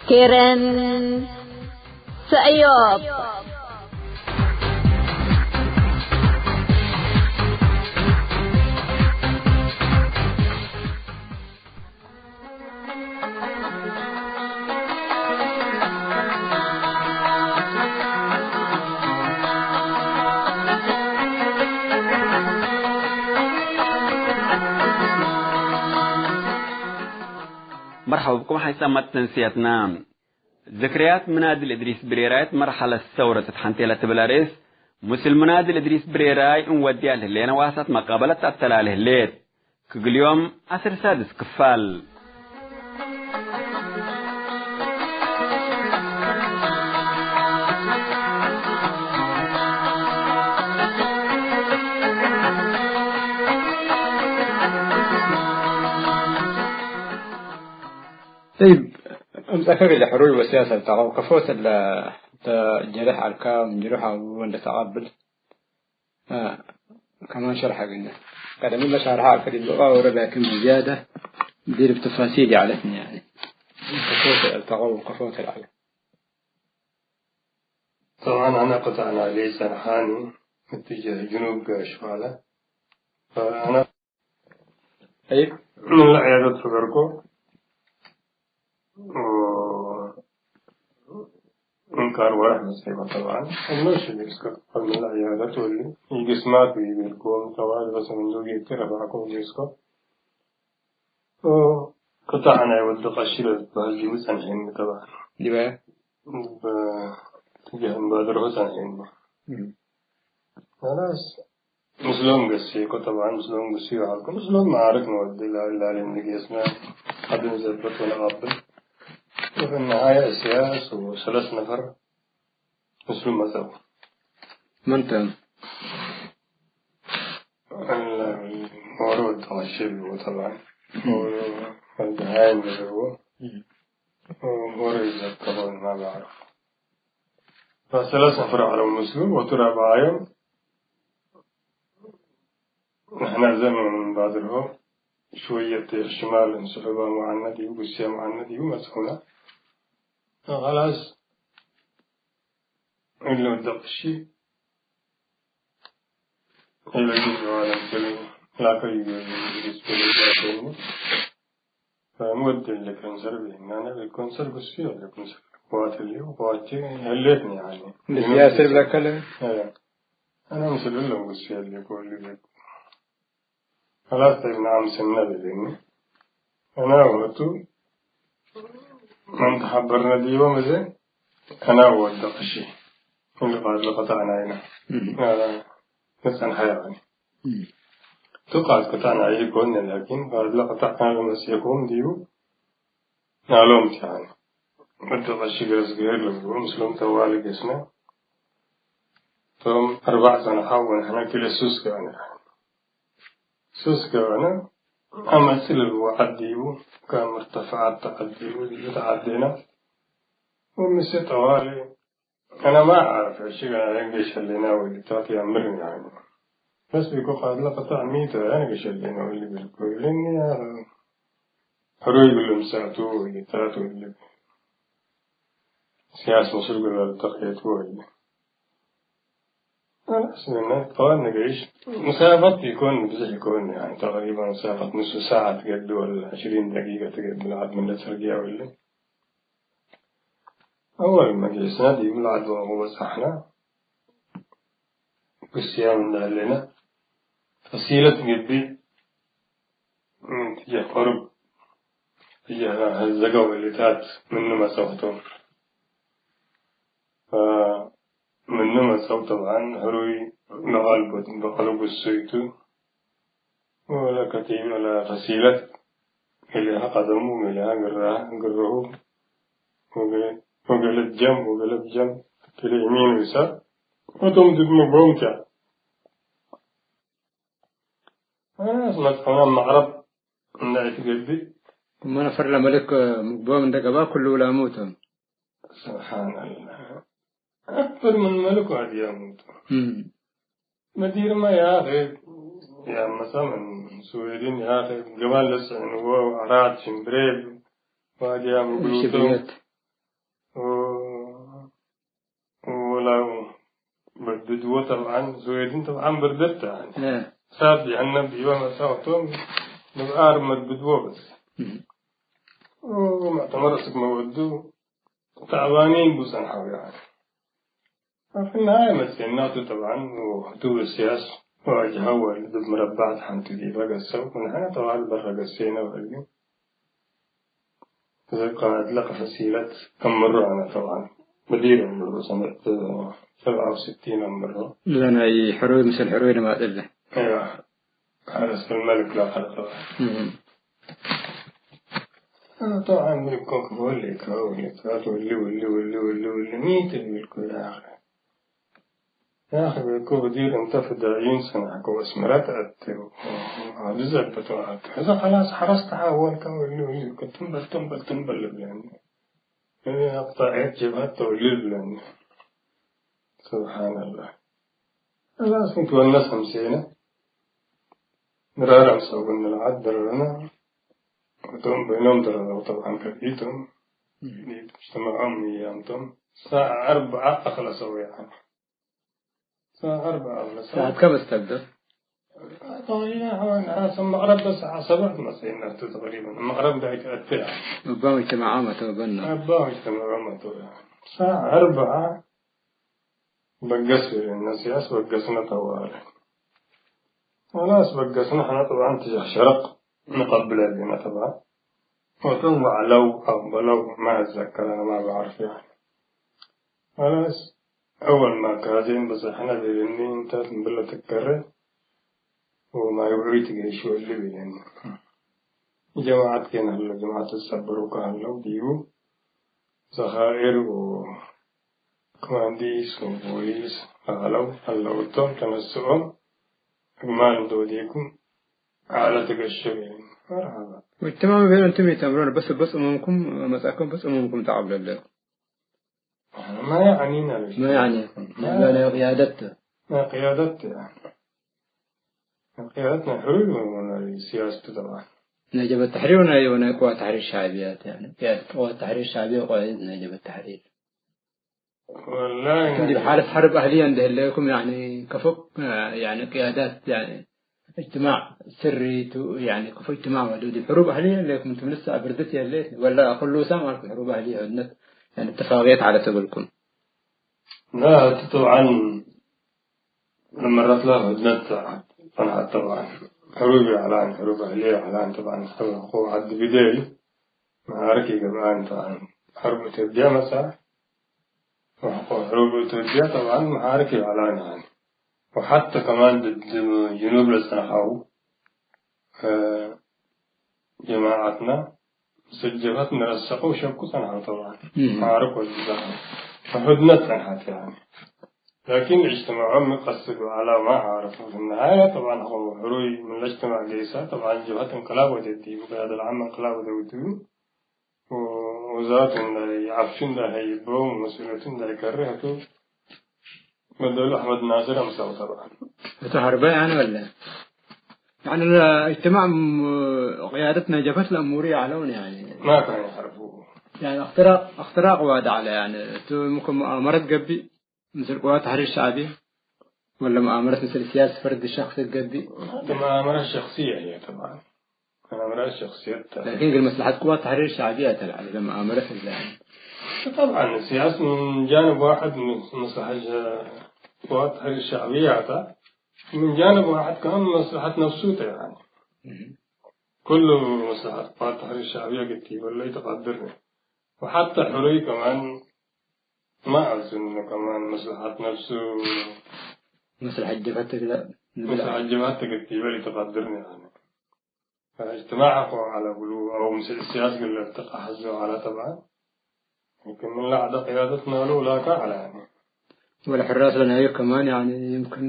ኬረን ሰእዮብ። መርሐባ ብኩም ሓይሳም መተንስያትና። ዝክርያት ምናድል እድሪስ ብሬራይ እት መርሐለት ሰውረት እት ሐንቴ ለትብል አርእስ፣ ምስል ምናድል እድሪስ ብሬራይ እንወድያ ለህሌነ ዋሳት መቃበለት ተአተላሌ ህሌት። ክግል ዮም ዐስር ሳድስ ክፋል። ጠይብ፣ እምጸከ እግለ ሕሩይ ወስያስ አልተቀው ከፎት እለ እተ ጀርሕ ዐልካ ምን ጅሩሕ አቡ እንደ ተቀብል፣ አ፣ ከማን ሸርሐ ግነ። ቀደም እለ ሻርሐ ዐልከ ዲብ ልቃ ወረ ላኪን ብዝያደ ዲር ብተፋሲል ይዐለትኒ፣ ያኒ ከፎት አልተቀው ከፎት ለዐለ። ጠብዓን አነ ቅጣዕ ናይለይ ጸንሓኒ እትጀህ ጅኑብ ገሽ ዐለ። ፈአነ ጠይብ። ምን ለዕያደት ፈገርኮ። ኦ፣ እንካር ወረሕ መጽሐይኮ ጠብዓን። እኖ ሽግር እስከ ትፈል ምን ለዕያደት ወሊ ኢግስማት ወኢቤልኮም ጠዋል በሰ ምንዶ ጌቲ ረፋዕኮ ወጌስኮ። ኦ፣ ቅጣዕ ናይ ወዲ ቀሺ ለልትበህል ዲቡ ጸንሐኒ ጠብዓን። ዲበ? በትጀህ እምባድርሁ ጸንሐኒ። እም። ከላስ ምስሎም ገሴኮ፣ ጠብዓን ምስሎም ግሱይ ወዐልኩ። ምስሎም መዓርክ ንወዴ፣ ላሊ ላሊ እንጌስና ሐድ ንዘብጥ ወነቃብል። ወፍነሃየ እስያስ ወሰለስ ነፈር ምስሉ መጸኡ። መን ተም? ሞሮ ወተቀሸ ብዎ ጠብዓን። ወልደሃየ ንዘብዎ። ሞሮ ይዘከሮ ማ በዕረፍ። ፈሰለስ ነፈር ዐለው ምስሉ ወቱ ራብዓዮም ንሕነ ዘመን ባድርሆ ሽወየት ሽማል እንስሑባ ሙዓነ ዲቡ፣ ጉስየ ሙዓነ ዲቡ መጽኡና። ከላስ እለ ወደቅሺ እለ ጊዜ ዋለ ምስል ላከዩ ጊዜ ስበለ ጃተኒ። ፈምወድ እለ ኮንሰር ቤና፣ አነ ኮንሰር ግሱ ያለ ኮንሰር ዋት እለ ዋት ህሌትኒ ያኒ። እንደ ሲያስር ለከለ? እ፣ አነ ምስል እሎም ግሱ ያለ ኮል ቤት። ከላስ ተብና አምስነ ቤለኒ። አነ ወቱ መን ተሐበርነ ዲቦ መዘ አነ ወደቅሺ። እሊ ቃድ ለቀጣዕናይና። እም። አ፣ ንጸንሐ ያኒ። እም። ቱ ቃድ ቀጣዕናይ ኢኮን፣ ላኪን ቃድ ለቀጣዕና ለመጽአኩም ዲቡ ናሎም ቲ ያኒ። ወደቅሺ ገረስ ገይር ልብሉ፣ ምስሎም ተዋሊ ገስነ። ቶም አርባዕ ጸንሐው ወንሕነ ክለ ሱስ ገበነ። ሱስ ገበነ፣ አመጽእ ለልወዓድ ዲቡ፣ ከም እርተፈዐት ተዐድ ዲቡ፣ ዲቡ ተዐዴና። ወምሴ ጠዋሊ፣ አነ ማ አዕረፍ፣ እሺ፣ ገና ገሽ ህሌና ወሊታት ያምርን ያኒ። በስ ቢኮ ቃድለ ቅጣዕ ሚተ፣ አነ ገሽ ህሌና ወሊ ብልኮ፣ እብለኒ፣ ያ፣ ሕሩይ ብሉ ምሳቱ ወሊታት ወሊ። ሲያስ ምስል ግበር ተቅየቱ ወሊ። አስምነ ጠዋል ንገይሽ፣ መሳፈት ይኮን ብዝሕ ይኮን፣ ያኒ ተቅሪበን መሳፈት ንሱ ሳዐ ትገቢ ወላ ዕሽሪን ደቂቀ ትገቢ ለዐድ ምን ለጽርግያ ወለ። አወል መጅልስና ዲብ ለዐድ ወበጽሐነ፣ ግስያም እንደ ህሌነ፣ ፈሲለት ግቢ፣ ምን ትጀህ ቀሩብ፣ ትጀህ ዘገው እሊታት ምኑ መጸውቶም። ፈምኑ መጸው ጠብዓን ሕሩይ ለቀልቡ፣ በቀሉ ግሱይ ቱ። ወለ ከቲብ፣ ወለ ፈሲለት፣ ገሌሃ ቀደሙ፣ ገሌሃ ግራህ፣ ግራሁ፣ ወገ-፣ ወገለት ጀም፣ ወገለት ጀም፣ ክልኤ የሚን ወይሳር፣ ወቶም ድድ ምግቦም ተ። አስ መጽሐና መቅረብ እንዳ ኢትገብእ። እመ ነፈር ለመልክ ምግቦም እንደ ገባ ኩሉ ውላሙ ቶም። ስብሓንላህ። አክበር ምን መልክ ዋድያሙ ቶም። እም። መዲርመ ያአኺ፣ ያመሰ ምን ስዌድን ያአኺ፣ ገባል ለጽዕንዎ፣ አራት ሽምብሬ፣ ዋድያም እግሉቶም። ሽብየት። ወ-፣ ወላው በድድዎ ጠብዓን፣ ስዌድን ጠብዓን በርደት ተአኒ። እ። ሳብ ጀሀነም ዲበ መሳውቶም፣ ንብአር መድብድዎ በስ። እም። ወመዕተመር እስክ መወዱ፣ ተዕባኒን ቡ ጸንሐው ያኒ። አፍናይ መጽኤናቱ ጠብዓን ወህቱ ወስያስ ወአጅሃው ወእሊ ዲብ መረባዕት ሐንቲ ዲበ ገሰው፣ ወንሕነ ጠዋል በረ ገሴነ ወእሊ። እዘ ቃዕድ ለከ ፈሲለት አምሮ አነ ጠብዓን ሙዲር አምሮ ሰነት ሰብዓ ወስቲን አምሮ። ለናይ ሕሩይ ምስል ሕሩይ ለማጽእ ለ። አይዋ፣ ሐረስ አልመልክ ለከ ጠብዓን። እህ። ጠብዓን ምልኮ ክፎ ወሌ ክፎ ወሌ ክፎ ወሌ ወሌ ወሌ ወሌ ወሌ ሚት ምልኮ ያ አኺ። ያ አኺ፣ ቤኮ ሙዲር እንተ ፍዳይን ሰናዕከ ወአስመረ ተአቴ ወአዱ ዘበተ ወአቱ። እዘ ኸላስ ሐረስ ተሓወልከ ወሉ ወሉ ትንበል ትንበል ትንበል ልብለኒ። እዘ አቅጣዕየት ጀብሀት ተወሊ ልብለኒ። ሱብሓነላህ። ኸላስ ንትወነስ አምሴነ። ድራር አምሰው ብንልዓት ደረርነ። ወቶም በይኖም ደረረው ጠብዓን ከፊቶም። እም። ዲብ እጅትማዖም እያምቶም ሳዕ አርበዓ አክለሰው ያኒ። ሳዕ አርበዓ አክለሰው። ሰዓት ከም እስተብደ? ተቅሪበን ሐዋን ሐሰብ መቅረብ በስ ሰዓት ሰብዕ መሰይና እቱ ተቅሪበን። መቅረብ ዳይት አትያ። እባም እጅትማዖም አተው በና። እባም እጅትማዖም አተው ያኒ። ሳዕ አርበዓ በገስ እነ ሲያስ በገስነ ተዋለ። ኸላስ በገስነ ሕነ ጠብዓን ትጀህ ሸረቅ ንቀብል አሊነ ጠብዓን። ወቶም ወዐለው አቅበለው ማ እትዘከር አነ ማ በዐርፍ ያኒ። ኸላስ አወል ማ ካዜን በጸሐነ ቤለኒ እንተ ትንብለ ትከረ ወማይ ውዑይ ትገይሽ ወሊ ቤለኒ። ጀማዐት ኬን ሀለ ጀማዐት ትጸበሩ ከሀለው ዲቡ ዘኻኢር ወ ኮማንዲስ ወፖሊስ ለዐለው ሀለው እቶም ተነስኦም እግማል እንዴ ወዴኩም ዐለ ትገሸው። መርሐባ። ሙጅተማዕ ምን ቤን እንቱም ኢተምሮን በስ፣ በስ እሙምኩም መጻኩም በስ እሙምኩም ተዐብለለ። ማ ያዕኒና ለሽ? ማ ያዕኒኩም? ማ ያዕኒ ቅያደት። ማ ቅያደት ያዕኒ። ቅያደት ናይ ሕሩይ ወ-፣ ወ-፣ ናይ ሲያስቱ ጠብዓን። ናይ ጀብሀት ተሕሪር ወናይ፣ ወናይ ቅዋት ተሕሪር ሸዕብያት ያዕኒ። ቅያደት ቅዋት ተሕሪር ሸዕብያ ወቅያደት ናይ ጀብሀት ተሕሪር። ወላሂ፣ እንዲ ብሓለት ሐርብ አህልየ እንዴ ህሌኩም፣ ያኒ፣ ከፎ፣ ያኒ፣ ቅያዳት፣ ያኒ፣ እጅትማዕ ስሪ ቱ፣ ያኒ፣ ከፎ እጅትማዕ ወዱ፣ ዲብ ሕሩብ አህልየ ህሌኩም፣ እንቱም ልሰ አብርድት የሌ፣ ወላ ኩሉ ሳም አልኩም፣ ሕሩብ አህልየ ህድነት፣ ያኒ፣ እትፋቅየት ዐለት እግልኩም። ላ፣ እቱ ጠብዓን፣ ለመረትለ ህድነት ጸንሐት ጠብዓን። ሕሩብ ይዐላን፣ ሕሩብ አህልየ ይዐላን፣ ጠብዓን፣ ሐቆ ዐድ ብዴል፣ መዓርክ ይገብአን፣ ጠብዓን፣ ሐርብ ኢትዮጵያ መጽአ፣ ወሐቆ ሕሩብ ኢትዮጵያ ጠብዓን መዓርክ ይዐላን ያኒ። ወሐተ ከማን ድድ ጅኑብ ለጸንሐው፣ እ፣ ጀማዐትና ምስል ጀብሀት ንረሰቀው ሸኩ ጸንሐው ጠብዓን። እህ። መዓርክ ወድዛም ወሕድነት ጸንሐት ያኒ። ላኪን እጅትማዖም ምን ቀስድ ወዐላው ማ ዐረፉ። ፊ ነሃየ ጠብዓን ሐቆ ሕሩይ ምን ለእጅትማዕ ገይሰ፣ ጠብዓን ጀብሀት እንቅላብ ወዴት ዲቡ፣ ቅያደት ለዓም እንቅላብ ወዴት ዲቡ። ወ-፣ ወዛቱ እንዳ ይዐፍሹ እንዳ ሀይበው፣ መስኡልየቱ እንዳ ይከሬ፣ ህቱ በደሉ አሕመድ ናስር አምሳው ጠብዓን። ህቱ ሐርበ ያኒ ወለ? ያኒ ለእጅትማዕ ም-፣ ቅያደት ናይ ጀብሀት ለእሙሩ ይዐለውን ያኒ። ማ ካን ይዐርፉ። ያኒ እክትራቅ፣ እክትራቅ ዋዲ ዐለ ያኒ። ህቱ ምክም ሙአመረት ገብእ፣ ምስል ቅዋት ተሕሪር ሸዕቢ፣ ወለ መአመረት ምስል ሲያስ ፈርድ ሸክስ ገብእ? መአመረት ሸክስየ ህየ ጠብዓን። መአመረት ሸክስየት ተ-፣ ላኪን እግል መስለሐት ቅዋት ተሕሪር ሸዕብየ ተ ለዐለ መአመረት እለ። ጠብዓን ሲያስ ምን ጃንብ ዋሕድ ምን መስለሐት ሸ-፣ ቅዋት ተሕሪር ሸዕብየ ተ፣ ምን ጃንብ ዋሕድ ከአን መስለሐት ነፍሱ ተ ያኒ። እህ። ኩሉ መስለሐት ቅዋት ተሕሪር ሸዕብየ ግቲ ወለ ኢተቀድር። ወሐተ ሕሩይ ከማን ማ አዝኑ ከማን መስለሐት ነፍሱ፣ መስለሐት ጀብሀት ትግለ፣ መስለሐት ጀብሀት ትግል ዲበ ኢትቀድርኒ ያኒ። ፈእጅትማዕ አኮ ዐለ ብሉ አው ምስል ሲያስ ግለ ልትቀሐዞ ዐለ ጠብዓን። ይምክን ምን ለዐደ ቅያደት ናሉ ላካ ዐለ ያኒ። ወለሕራስ ለናዩ ከማን ያኒ ይምክን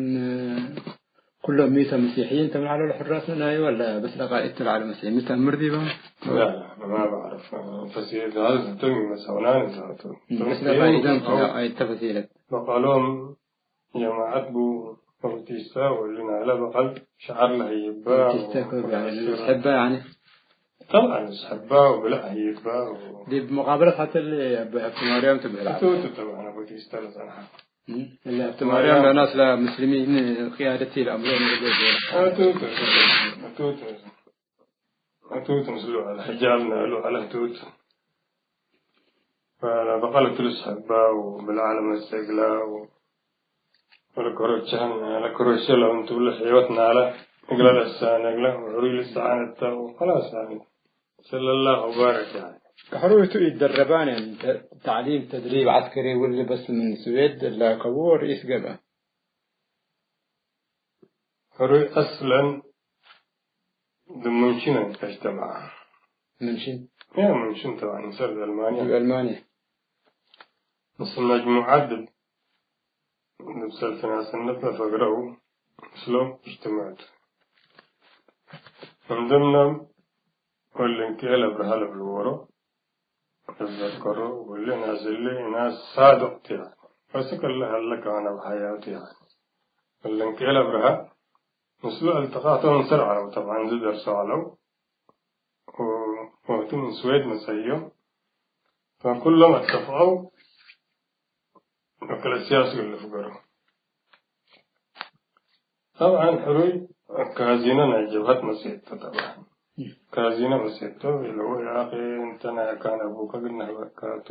ኩሎም ሚተ መሲሕይን ተ ምን ዐለው ለሕራስ ለናዩ ወለ በስ ለቃኢድ ተ ለዐለ መሲሕ ሚ ተአምር ዲበ? ላ፣ ላ፣ ማ በዕረፍ። ፈሲለት ሀል ህቶም ኢመሰውናን እንተ ህቱ። በስ ለቃኢድ ተ ምን ዐለው? አይ ተፈሲለት። በቀሎም ጀማዐት ቡ ወብቲስታ ወእሊ ናይለ በቀል ሸዐር ለሀይባ በቲስታ ከ ወ-፣ ያኒ ወ-፣ ልስሐባ ያኒ። ጠብዓን ልስሐባ ወብለዕ ሀይባ ወ-፣ ዲብ ሙቃበለት ሐተ እሊ አቢ ሀብተማርያም ትበህል ዐለ። እቱ፣ እቱ፣ ጠብዓን አቢ ቲስታ ለጸንሐ። እም፣ እሊ ሀብተማርያም ማርያም። ለናስ ለሙስሊሚን ቅያደት ኢለአምሮ ንግል ዶለ። አቱ፣ አቱ፣ አቱ፣ አቱ፣ አቱ፣ አቱ፣ አቱ፣ ምስሉ ዐለ፣ ሕጃብ ናሉ ዐለ፣ አቱ፣ አቱ። ፈበቀለት ልስሐባ ወብልዓ ለመጽእ እግላ ወ-፣ ወለከሮቻን፣ ለከሮቼ ለእንቱ ለሕይወት ናለ እግለ ለሳነ እግለ ወሕሩይ ልሰዓነ እተ ወኸላስ፣ ያኒ፣ ሰለላሁ ወባረክ፣ ያኒ። ሕሩይ ቱ ኢደረባን፣ ተ-፣ ተዕሊም፣ ተድሪብ ዐስከሪ ወሊ በስ ምን ስዌድ ላከቡ ወርኢስ ገብአ። ሕሩይ አስለን ዲብ ሙንሽን እጅተመዐ። ሙንሽን? ያ ሙንሽን ጠብዐን፣ ምሰል አልማንያ። ዲብ አልማንያ። ምስል መጅሙዓት ዲብ እብ ሰልፍ ናስነት ለፈግረው ምስሎም እጅትመዐት። ምን ድምኖም ወልንክኤል አብርሃ ለብል ዎሮ እዘከሮ፣ ወሊ ናስ እሊ ናስ ሳድቅ ቲ፣ በስ ከለ ሀለ ከማን አብ ሐያቱ ያኒ። ወልንክኤል አብርሃ ምስሉ አልተቃቶም እንሰር ዐለው። ጠብዓን፣ እዚ ደርሰው ዐለው። ወ-፣ ወቅቱ ምን ስዌድ መጸዮም። ፈኩሎም አተፍቀው እክለ ሲያስ እግል ልፍገሩ። ጠብዓን፣ ሕሩይ ካዚኖ ናይ ጀብሀት መጽኤቶ። ጠብዓን፣ ካዚኖ መጽኤቶ ኢለው፣ ያ አኺ፣ እንተ ናይ አካን አቡከ እግል ነህበካቱ።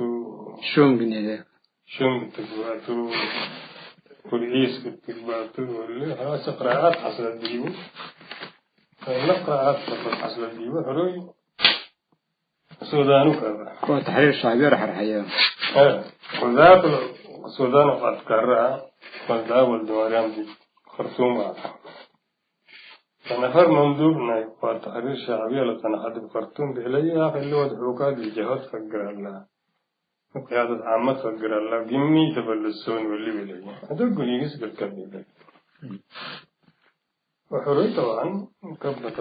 ሹም ግን ኢለ። ሹም ክትግባቱ፣ ወርኢስ ክትግባቱ፣ ወለ ሐራሰ ቅራአት ሐስለት ዲቡ። ከእለ ቅራአት ሰበት ሐስለት ዲቡ፣ ሕሩይ ሱዳኑ ከበ። ወተሕሪር ሻዕብያ ረሐርሐየ። እ፣ ወዛት ሱዳን ወቀት ከረ ወልዳ ወልድ ማርያም ዲብ ከርቱም አተ። ከነፈር መንዱብ ናይ ቅዋት ተሕሪር ሻዕብያ ለጸንሐ ዲብ ከርቱም ብህለየ፣ ያ እሊ ወድ ሑካ ዲብ ጀሀት ፈግር ሀላ፣ ቅያደት ዓመት ፈግር ሀላ፣ ግሚ ተበልሶን ወሊ ብለየ። አደጉ ሊግስ ግርከብ ይብል። ወሕሩይ ጠብዓን ከበተ።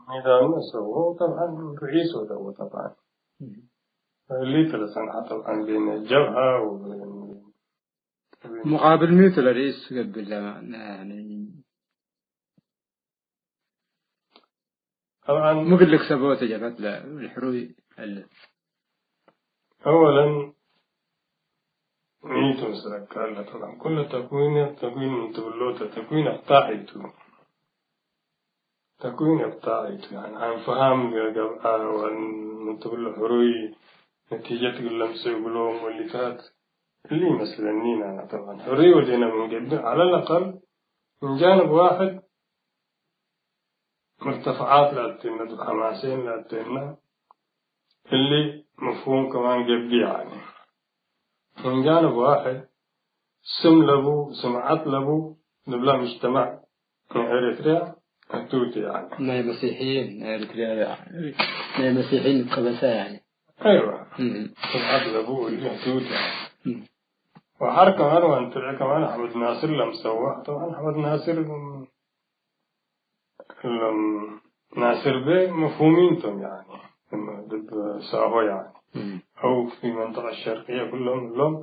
ሜዳኑ ሰው ጠብዓን ርኢስ ወደው ጠብዓን። እሊ ተለሰንዐ ጠብዓን ቤነ ጀብሃ ወ-፣ ሙቃብል ሚቱ ለርኢስ ገብእ ለማ-፣ ያኒ ጠብዓን ምግልክ ሰበወ ተጀበት ለሕሩይ እለ። አወለን፣ ሚ ቱ ምስለከ አለ? ጠብዓን፣ ኩለ ተክዊን፣ ተክዊን ምን ትብሎ ተ-፣ ተክዊን አቅጣዒ ቱ። ተክዊን አቅጣዒ ቱ፣ ያኒ፣ አን ፈሃም ገብአ፣ ወአን ምን ትብሎ ሕሩይ ነቲጀት እግል ለምጽእ እግሎም ወሊታት፣ እሊ ይመስለኒ አነ። ጠብዓን፣ ሕሩይ ወዴነ ምን ገብእ፣ ዐለ ለአቀል ምን ጃንብ ዋሕድ፣ መርተፈዓት ለአቴነ፣ ዲብ ሐማሴን ለአቴነ፣ እሊ መፍሁም ከማን ገብእ፣ ያኒ። ምን ጃንብ ዋሕድ፣ ስም ለቡ፣ ስምዐት ለቡ፣ ዲብላ ሙጅተመዕ ናይ ኤሪትሪያ ህቱት፣ ያኒ። ናይ መሲሕይን፣ ናይ ኤሪትሪያ፣ ናይ መሲሕይን ከበሳ፣ ያኒ። አይዋ። እም። ስምዐት ለቡ፣ እሊ ህቱት፣ ያኒ። እም። ወሐር ከማን ወአንትርዕ ከማን አሕመድ ናስር ለምሰዋ። ጠብዓን አሕመድ ናስር እሎም ናስር ቤ መፍሁሚን ቶም፣ ያኒ፣ እም፣ ድብ ሳሆ፣ ያኒ፣ እም። አው ፊ መንጠቀ ሸርቅየ ኩሎም እሎም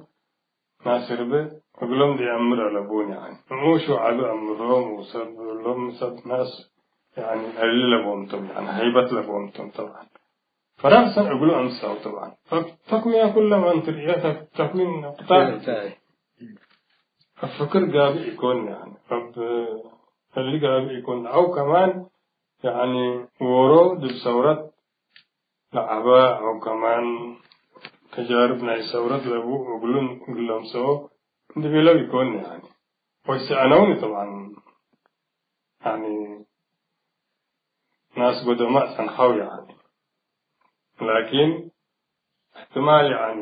ናስር ቤ እግሎም ዲአምር አለቡን፣ ያኒ፣ ንዑሽ ወዐቢ አምሮም ወሰብ እሎም ሰብ ናስ፣ ያኒ፣ ዕሊ ለቦም ቶም፣ ያኒ፣ ሀይበት ለቦም ቶም። ጠብዓን፣ ፈራሰን እግሉ አምሳው። ጠብዓን፣ ፈ-፣ ተክሚያ ኩለ ማን ትርእየ፣ ተክ-፣ ተክዊን ቅጣዕ። ቅጣዕ። እብ ፍክር ጋብእ ኢኮን፣ ያኒ፣ እብ እሊ ጋብእ ኢኮን። አው ከማን፣ ያኒ፣ ዎሮ ዲብ ሰውረት ለዐበ፣ አው ከማን ተጃርብ ናይ ሰውረት ለቡ እግሉን እግል ለምሰኦ እንዴ ቤለው ኢኮን፣ ያኒ። ወይሰአነውኒ፣ ጠብዓን፣ ያኒ፣ ናስ ጎደማእ ጸንሐው፣ ያኒ። ላኪን፣ እሕትማል፣ ያኒ፣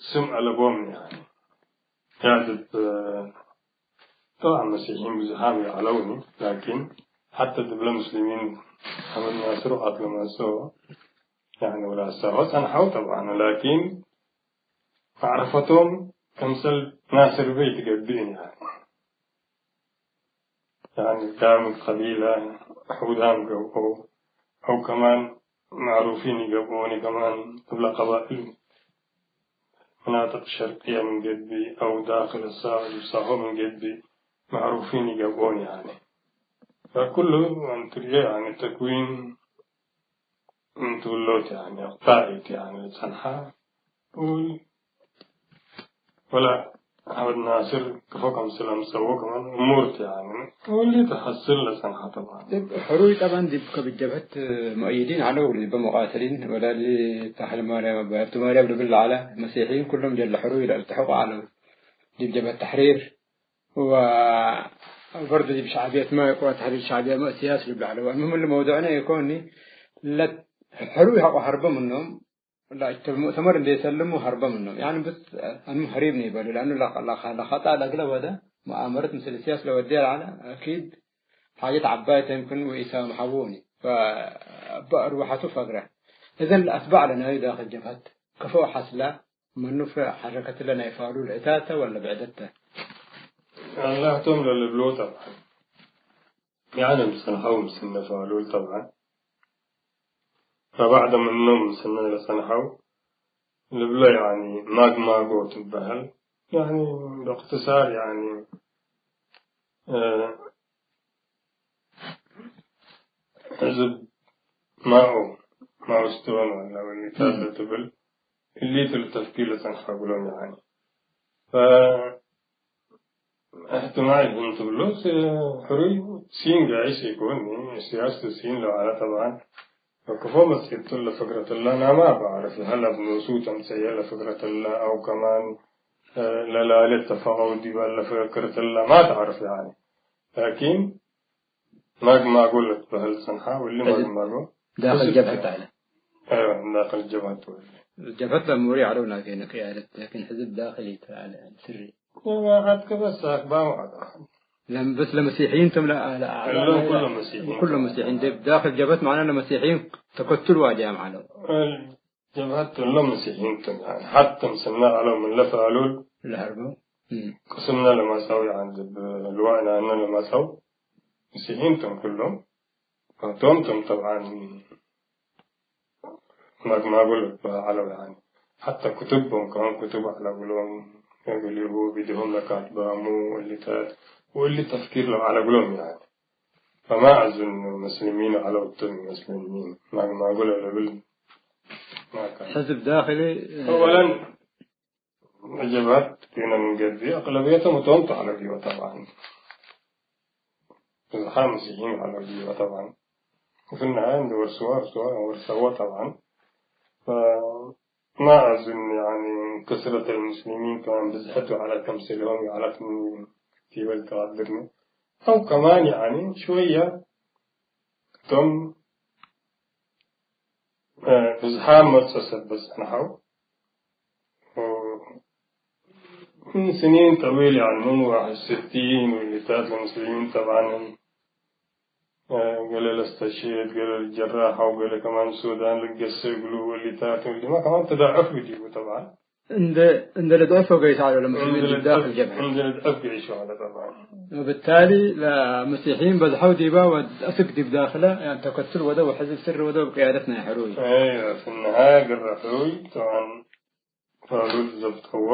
ስም አለቦም፣ ያኒ። ያ ዲብ፣ ጠብዓን፣ መሲሕይን ብዙሓም ይዐለውኒ፣ ላኪን፣ ሐተ ዲብለ ሙስሊሚን አሕመድ ናስር ወቃት ለመጽኦ፣ ያኒ፣ ወላሳሆ ጸንሐው፣ ጠብዓን፣ ላኪን፣ መዕረፈቶም፣ ከምሰል ናስር ቤ ኢትገብእን፣ ያኒ። ያኒ ዳም ቀቢለ ሕውዳም ገብኦ፣ አው ከማን ማዕሩፊን ይገብኦኒ ከማን እብለ ቀባእል መናጥቅ ሸርቅየ ምን ገብእ አው ዳክል ሳሆ ምን ገብእ ማዕሩፊን ይገብኦኒ። ያኒ ፈኩሉ አን ትርኤ ያኒ ተክዊን ምን ትብሎት ያኒ አቅጣዒት ያኒ ጸንሓ። ወላ አሕመድ ናስር ክፎ ከምስል አምጸዎ ከማን እሙር ቲ፣ ያኒ፣ ወሊ ተሐስል ለጸንሐ ጠብዓን። እብ ሕሩይ ጠብዓን ዲብ ከብድ ጀብሀት ሙአይዲን ዐለው፣ ዲበ ሙቃትሊን፣ ወላ ሊ ተ ሀይለ ማርያም አባይ ሀብተ ማርያም ልብል ለዐለ መሲሕይን ኩሎም ጀለ ሕሩይ ለእልትሐቁ ዐለው። ዲብ ጀብሀት ተሕሪር ወበርዱ ዲብ ሸዕብየትመ፣ ቅዋት ተሕሪር ሸዕብየመ ሲያስ ልብል ዐለው። አልሙህም እሊ መውዱዕነ ኢኮኒ፣ ለ ሕሩይ ሐቆ ሀርበ ምኖም፣ ላ እተ ሙእተመር እንዴ ሰልሙ ሀርበ ምኖም። ያኒ ብስ አኑ ሀሪብነ ይበሉ፣ ለአኑ ለኸ-፣ ለኸ-፣ ለኸጣእ ለእግለ ወደ መአመረት ምስል ስያስ ለወዴ ለዐለ፣ አኪድ ሓጀት ዐባይ ተ ይምክን ወኢሳምሐዎኒ፣ ፈእበ አርወሐቱ ፈግረ። እዘን ለአትባዕ ለናዩ ዳክል ጀብሀት ከፎ ሐስላ፣ መኑ ፈ ሐረከትለ ናይ ፋሉል እታተ ወለ ብዕደተ? አላህቶም ለልብሎ ጠብዐን። ያኒ ምሰንሐው ምስልነ ፋሉል ጠብዐን። ፈባዕደ ምኖም ምስልነ ለጸንሐው ልብሎ ያኒ ማግማጎ ትበሀል። ያኒ ብእክትሳር ያኒ፣ እ፣ ሕዝብ ማኦ፣ ማኦ ስቶን ወላ ወሊታት እም። ለትብል እሊቱ ለተፍኪር ለጸንሐ እግሎም ያኒ። ፈ-፣ እሕትማል ህም ትብሎ ስ-፣ ሕሩይ ሲን ጋይስ ይኮን፣ ሲያስቱ ሲን ለዋላ ጠብዓን። ወክፎ መስኪቱ ለፍክረትላ ናማ በዓርፍ፣ ሀለ ብኖሱ ተምጽየ ለፍክረትላ አው ከማን፣ እ፣ ለላሌ ተፋቀው ዲበ ለፍክረትላ ማ ተዓርፍ ያኒ። ላኪን ማግማጎ ለትበህል ጽንሓ፣ ወሊ ሕዝብ ማግማጎ ዳክል ሕዝብ ጀብሀት ተ-፣ አለ። አዮ፣ ዳክል ጀብሀት ወሊ። ጀብሀት ለሙሪ ዐለው ላኪን ቅያደት፣ ላኪን ሕዝብ ዳክል ይትአለ፣ ስሪ። ጀማዐት ከበሳክ ባው ዐለ። ለም-፣ በስ ለመሲሕይን ተም ለ-፣ ለ-፣ እሎም ኩሎም መሲሕይን ኩሎም ተም። መሲሕይን። ደ-፣ ዳክል ጀብሀት መዕና ለመሲሕይን ተከቱል ዋጅያም ዐለው። ጀብሀት እሎም መሲሕይን ቶም፣ ያኒ፣ ሐተ ምስልነ ዐለው ምን ለፈአሉል ለሀርበው። እም። ቅስምነ ለመጽአው፣ ያኒ፣ ልዋእናነ ለመጽአው መሲሕይን ቶም ኩሎም። ቶም ቶም ጠብዓን ማግማጎ ለበ ዐለው፣ ያኒ፣ ሐተ ክቱቦም ከማን ክቱብ ዐለ እግሎም፣ እግልሁ ቢድሆም ለካትባሙ፣ ወእሊ ተ-፣ ወእሊ ተፍኪር ለዐለ እግሎም፣ ያኒ። ፈማ አዙኑ መስሊሚን ዐለው እቶም መስሊሚን፣ ማግማጎ ለልብል ማካን። ሕዝብ ዳክሊ፣ አወለን፣ ጀብሀት ፊነ ምን ገብእ፣ አቅለብየቶም እቶም ተዐለ ዲበ ጠብዓን። ብዝሓም መሲሕይን ዐለው ዲበ ጠብዓን። ወፊ ነሃየ እንዴ ወርሰወ፣ ወርሰወ፣ ወርሰወ ጠብዓን። ፈ-፣ ማ አዙን፣ ያኒ፣ ከስረት አልሙስሊሚን ከማን ብዝሐቱ ዐለት ከምሰልሆም ዐለት ምን ቲበል ተቀድርኒ። አው ከማን፣ ያኒ፣ ሽወየ እቶም፣ እ፣ ብዝሓም መርጾ ሰብ በጽሐው። ምን ስኒን ጠዊል፣ ያኒ፣ ምን ዋሕድ ስቲን ወሊታት ለሙስሊሚን ጠብዓን፣ እ፣ ገሌ ለስተሽህድ፣ ገሌ ልጀራሕ፣ አው ገሌ ከማን ሱዳን ልገሰ እግሉ ወሊታት ወልዲማ ከማን ተዳዕፍ ብዲቡ ጠብዓን። እንደ፣ እንደ ለድዐፍ ወገይስ ዐለ ለሙስሊሚን እንደ ዲብ ዳክል ለድዐፍ፣ ጀብሀት። እንደ ለድዐፍ ገይሽ ዐለ ጠብዓን። ወብታሊ ለመሲሕይን በዝሐው ዲባ ወአስክ ዲብ ዳክለ፣ ያን ተከትል ወደ ወሕዝብ ስር ወደ ወቅያደት ናይ ሕሩይ። አይ፣ ፍንሃ ግረሑይ ጠብዓን ፋሉል ዘብጠዎ።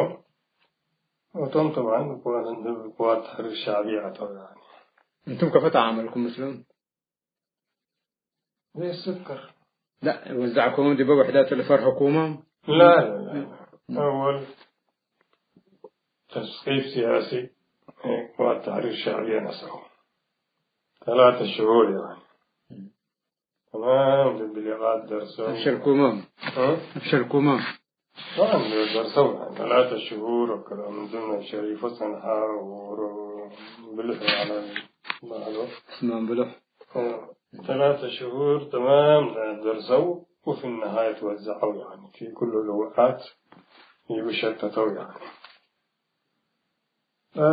ወቶም ጠብዓን ቅዋት፣ እንደ ቅዋት ተሕሪር ሸዕቢ አተው ያኒ። እንቱም ከፈ ተዓመልኩም ምስሎም? ዘይስከር። ላ፣ ወዛዕኩም ዲበ ውሕዳት ልፈርሕኩሞም? ላ፣ ላ፣ ላ፣ ላ። አወል ተስቂፍ ሲያሲ፣ እ፣ ቅዋት ተሕሪር ሸዕብየ ነስአው። ተላተ ሽሁር ያኒ። ተማም ዲብ ሊቃት ደርሰው። አብሸልኩሞም? እ? አብሸልኩሞም? ጣን ደርሰው ተላተ ሽሁር ወከለ ምንድን ሸሪፎ ጸንሓ ወሮ ብልሕ ዐለ በህሎ። እስማም ብልሕ። እ፣ ተላተ ሽሁር ተማም ደርሰው ወፊ ነሃየት ወዘዐው፣ ያኒ፣ ፊ ኩሉ ልውዓት ይቡ ሸተተው፣ ያኒ። እ፣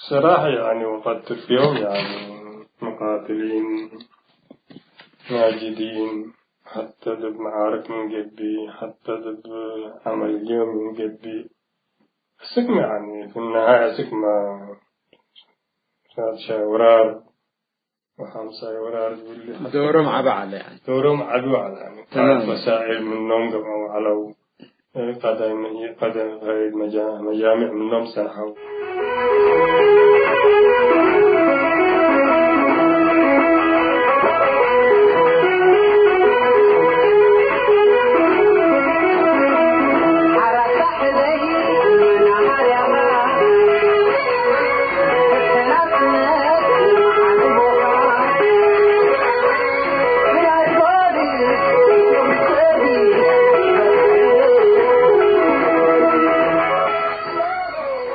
ሰራሐ፣ ያኒ፣ ወቀት ትርፍዮም፣ ያኒ፣ ሙቃትሊን፣ ማጅዲን፣ ሐተ ዲብ መዓርክ ምን ገብእ፣ ሐተ ዲብ ዐመል ዮም ምን ገብእ፣ አስክመ፣ ያኒ፣ ፊ ነሃየ አስክመ፣ ሻይ ወራር፣ ወሐምሳይ ወራር ዝብሊ ዶሮም ዐበ ዐለ፣ ያኒ። ዶሮም ዐቢ ዐለ፣ ያኒ። ተማም። ፈሳኢል ምኖም ገምዐው ዐለው። ቀዳይ መ-፣ ቀዳይ መጃ-፣ መጃምዕ ምኖም ጸንሐው።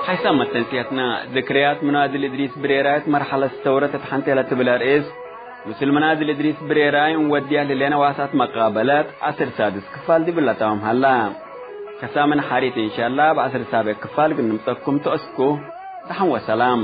ሓይሳም መተንስያትና፣ ዝክርያት ሙናድል እድሪስ ብሬራየት መርሐለት ሰውረት እት ሐንቴ ለትብል አርእስ፣ ምስል መናዝል እድሪስ ብሬራይ እንወድያ ለሌነ ዋሳት መቃበለት ዐስር ሳድስ ክፋል ዲብ ለታምም ሀላ። ከሳምን ሐሪት እንሻላ በዐስር ሳብዕ ክፋል ግንምጸኩም ተአስኩ። ደሐን ወሰላም።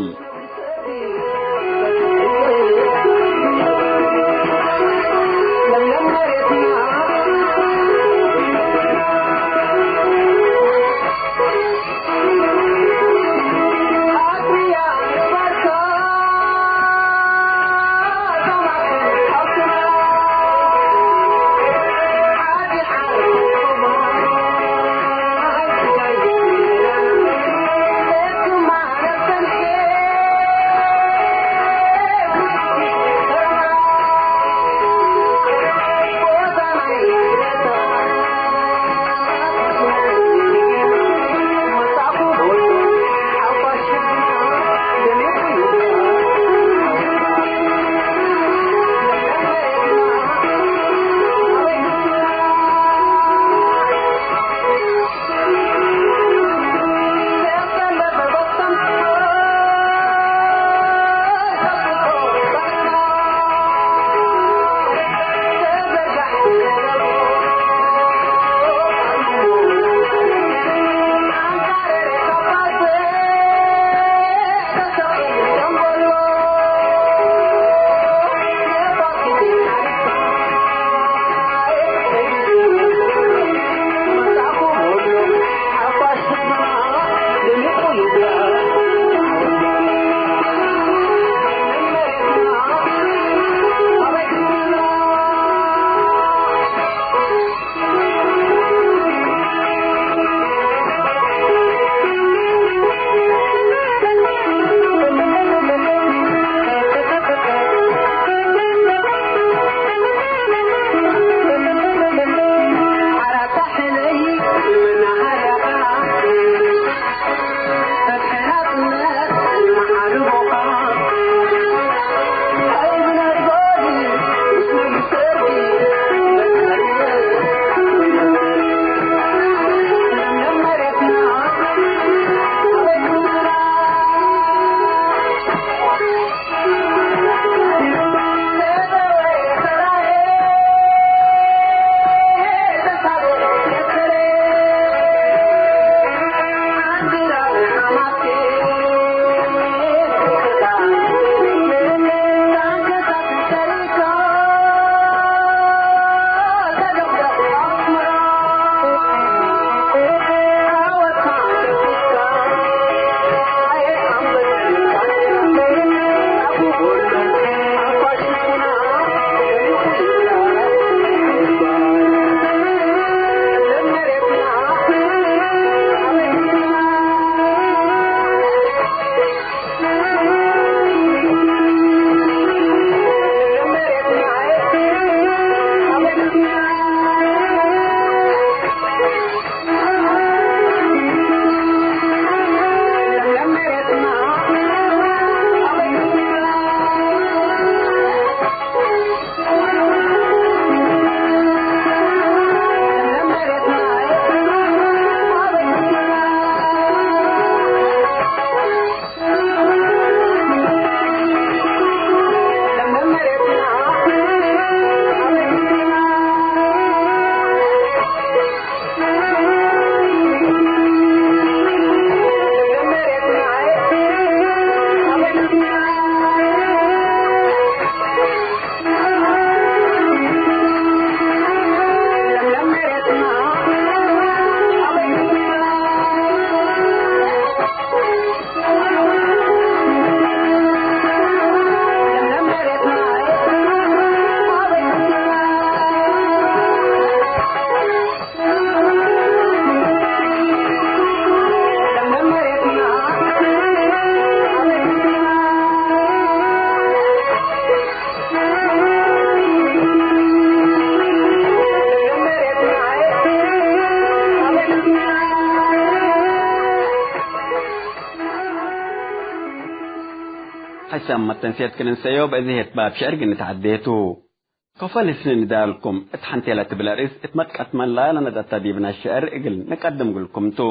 ሐሳም መተንስየት ክል እንሰዮ በእዜ ህትባብ ሽዕር ግን ተዐዴቱ። ከፎ ልስኒ ንዳልኩም እት ሐንቴ ለትብል አርእስ እት መጥቀት መን ላለ ነደተ ዲብነ ሽዕር እግል ንቀድም እግልኩም ቱ።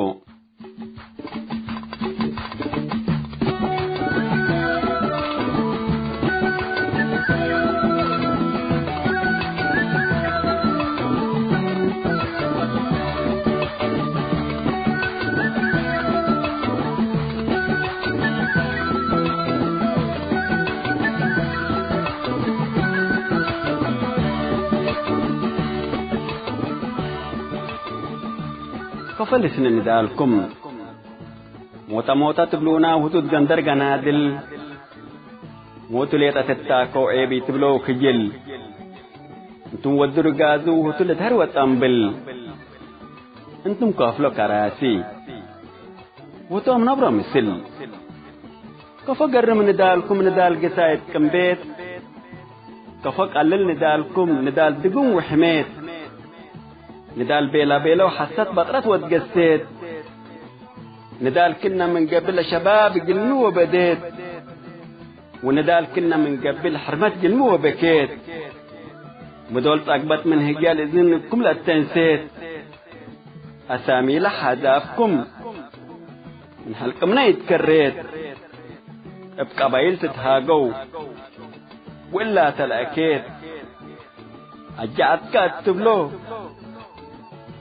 ፈልስኒ ንዳልኩም። ሞተ ሞተ ትብሉና ውህቱት ገንደር ገናድል፣ ሞቱ ሌጠ ትታከው ዔብ ኢትብለው ክጅል። እንቱም ወዱ ርጋዙ ውህቱ ልድሀር ወጸምብል። እንቱም ከፍሎ ከራሲ ውህቶም ነብሮ ምስል። ከፎ ገርም ንዳልኩም ንዳል ግሳይት ቅምቤት፣ ከፎ ቀልል ንዳልኩም ንዳል ድጉም ወሕሜት፣ ንዳል ቤላ ቤለው ሐሰት በጥረት ወትገሴት፣ ንዳል ክነ ምን ገብእ ለሸባብ ግልሚ ወበዴት፣ ወንዳል ክነ ምን ገብእ ለሕርመት ግልሚ ወበኬት፣ ምዶል ጸግበት ምን ህግያ ልእዝን እኩም ለአተንሴት፣ አሳሚለ ሐዛፍኩም ምን ሐልቅምነ ኢትከሬት፣ እብ ቀባይል ትትሃገው ወእላተ ለአኬት፣ አጀዐትከ እትብሎ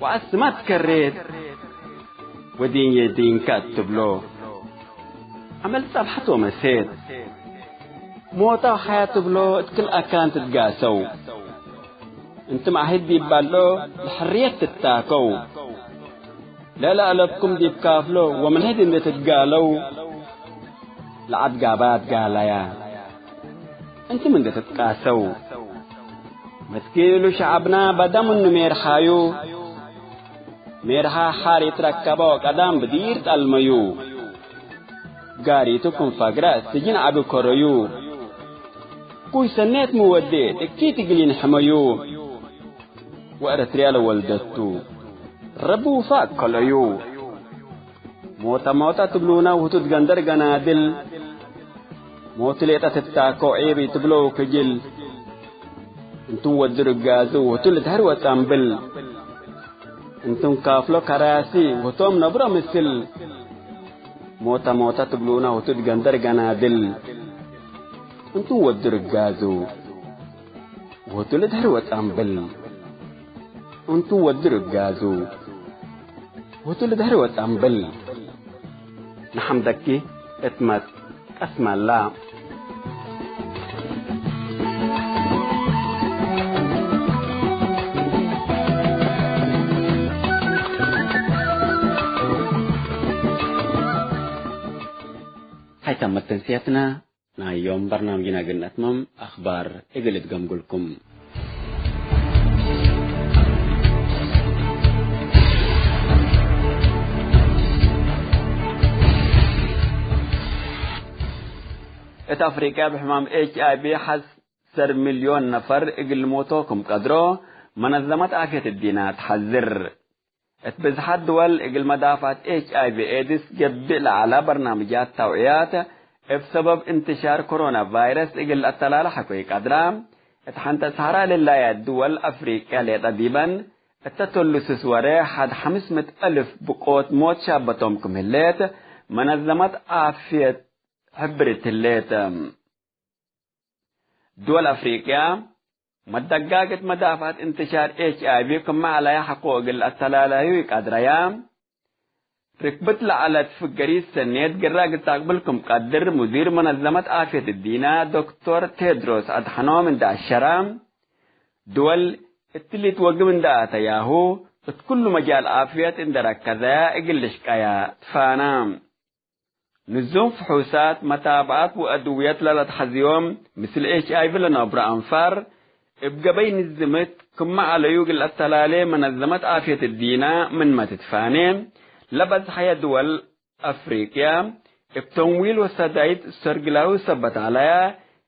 ወአስመ ትከሬት፣ ወዲንዬ ዲንከ እትብሎ አመል ጸብሐት ወመሴት፣ ሞተ ወሐያት ትብሎ እት ክል አካን ትትጋሰው። እንትም አህድ ዲብ ባልኦ ለሕርየት ትታከው፣ ለለአለብኩም ዲብ ካፍሎ ወምንህድ እንዴ ትትጋለው፣ ለዐድ ጋባት ጋለያ እንትም እንዴ ትትቃሰው። መስኪን እሉ ሸዐብና በደም እኑ ሜርሓዩ፣ ሜርሓ ሐር ኢትረከበ ወቀዳም ብዲር ጠልመዩ። ጋሪቱ ክም ፈግረ ስጅን ዐቢ ከረዩ። ኩይ ሰኔት ሚ ወዴ ጥቂት እግል ኢንሕመዩ። ወኤረትርያ ለወልደቱ ረቢ ውፋቅ ከለዩ። ሞተ ሞተ ትብሉነ ውህቱት ገንደር ገናድል። ሞቱ ሌጠ ትታከው ዔብ ኢትብለው ክጅል። እንቱም ወዱ ርጋዙ ውህቱ ልድሀር ወጸምብል። እንቱም ካፍሎ ከራሲ ውህቶም ነብሮ ምስል። ሞተ ሞተ ትብሉነ ውህቱት ገንደር ገናድል። እንቱም ወዱ ርጋዙ ውህቱ ልድሀር ወጸምብል። እንቱ ወዲ ርጋዙ፣ ውቱ ልድህሪ ወጸምብል። ነሐምደኪ እት መት ቀስመላ። ሀይታም መተንስያትና ናይ ዮም በርናምጅና እግል ነትመም፣ አኽባር እግል እትገምጉልኩም። እት አፍሪቅያ ብሕማም ኤች አይ ቪ ሐሰር ሚልዮን ነፈር እግል ልሞቶ ክም ቀድሮ መነዘመት ዓፍየት እዲና ተሐዝር። እት ብዝሓት ድወል እግል መዳፍዐት ኤች አይ ቪ ኤድስ ገብእ ለዐላ በርናምጃት ተውዕያት፣ እብ ሰበብ እንትሻር ኮሮና ቫይረስ እግል ለአተላለ ሐቆ ኢቀድራ። እት ሐንተ ሰሐራ ለላያት ድወል አፍሪቅያ ሌጠ ዲበን፣ እተ ቶሉ ስስ ወሬ ሐድ ሐምስ ምእት አልፍ ብቆት ሞት ሻበቶም ክም ህሌት መነዘመት ዓፍየት ሕብርት ህሌት። ድወል አፍሪቅያ፣ መደጋገት መዳፍዐት እንትሻር ኤች አይ ቪ ክመ ዐለያ ሐቆ እግል አተላላዩ ኢቀድረያ። ርክብት ለዐለት ፍገሪት ሰኔት ግራ እግል ታቅብል ክም ቀድር ሙዲር መነዘመት ዓፍየት እዲና ዶክቶር ቴድሮስ አድሐኖም እንዴ አሸረ፣ ድወል እትሊ እት ወግም እንዴ አተያሁ፣ እት ኩሉ መጃል ዓፍየት እንዴ ረከዘያ እግል ልሽቀያ ትፋና። ንዙም ፍሑሳት፣ መታብዐት ወአድውየት ለለትሐዝዮም፣ ምስል ኤች አይ ቪ ለነብሮ አንፋር እብ ገበይ ንዝምት ክመ ዐለዩ እግል አተላሌ መነዘመት ዓፍየት እዲና ምንመ ትትፋኔ፣ ለበዝሐየ ድወል አፍሪቅያ እብ ተምዊል ወሰዳይት ሰርግላዊ ሰበት ዐለያ፣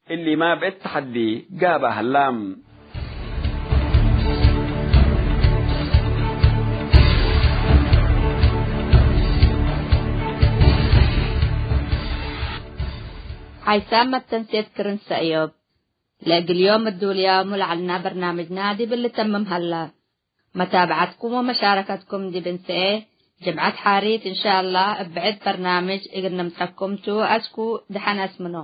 እሊመ ብዕድ ተሐዲ ጋባ ሀላ። ሐይሳም መተንሴት ክርን ሰእዮብ፣ ለእግል ዮም እዱልያሙ ለዐልና በርናምጅና ዲብ ልተምም ሀላ። መታብዐትኩም ወመሻረከትኩም ዲብ እንሰኤ፣ ጅምዐት ሓሪት እንሻአላህ እብ ብዕድ በርናምጅ እግል ንምጸኩም ቱ። አስኩ ደሐን አስምኖ።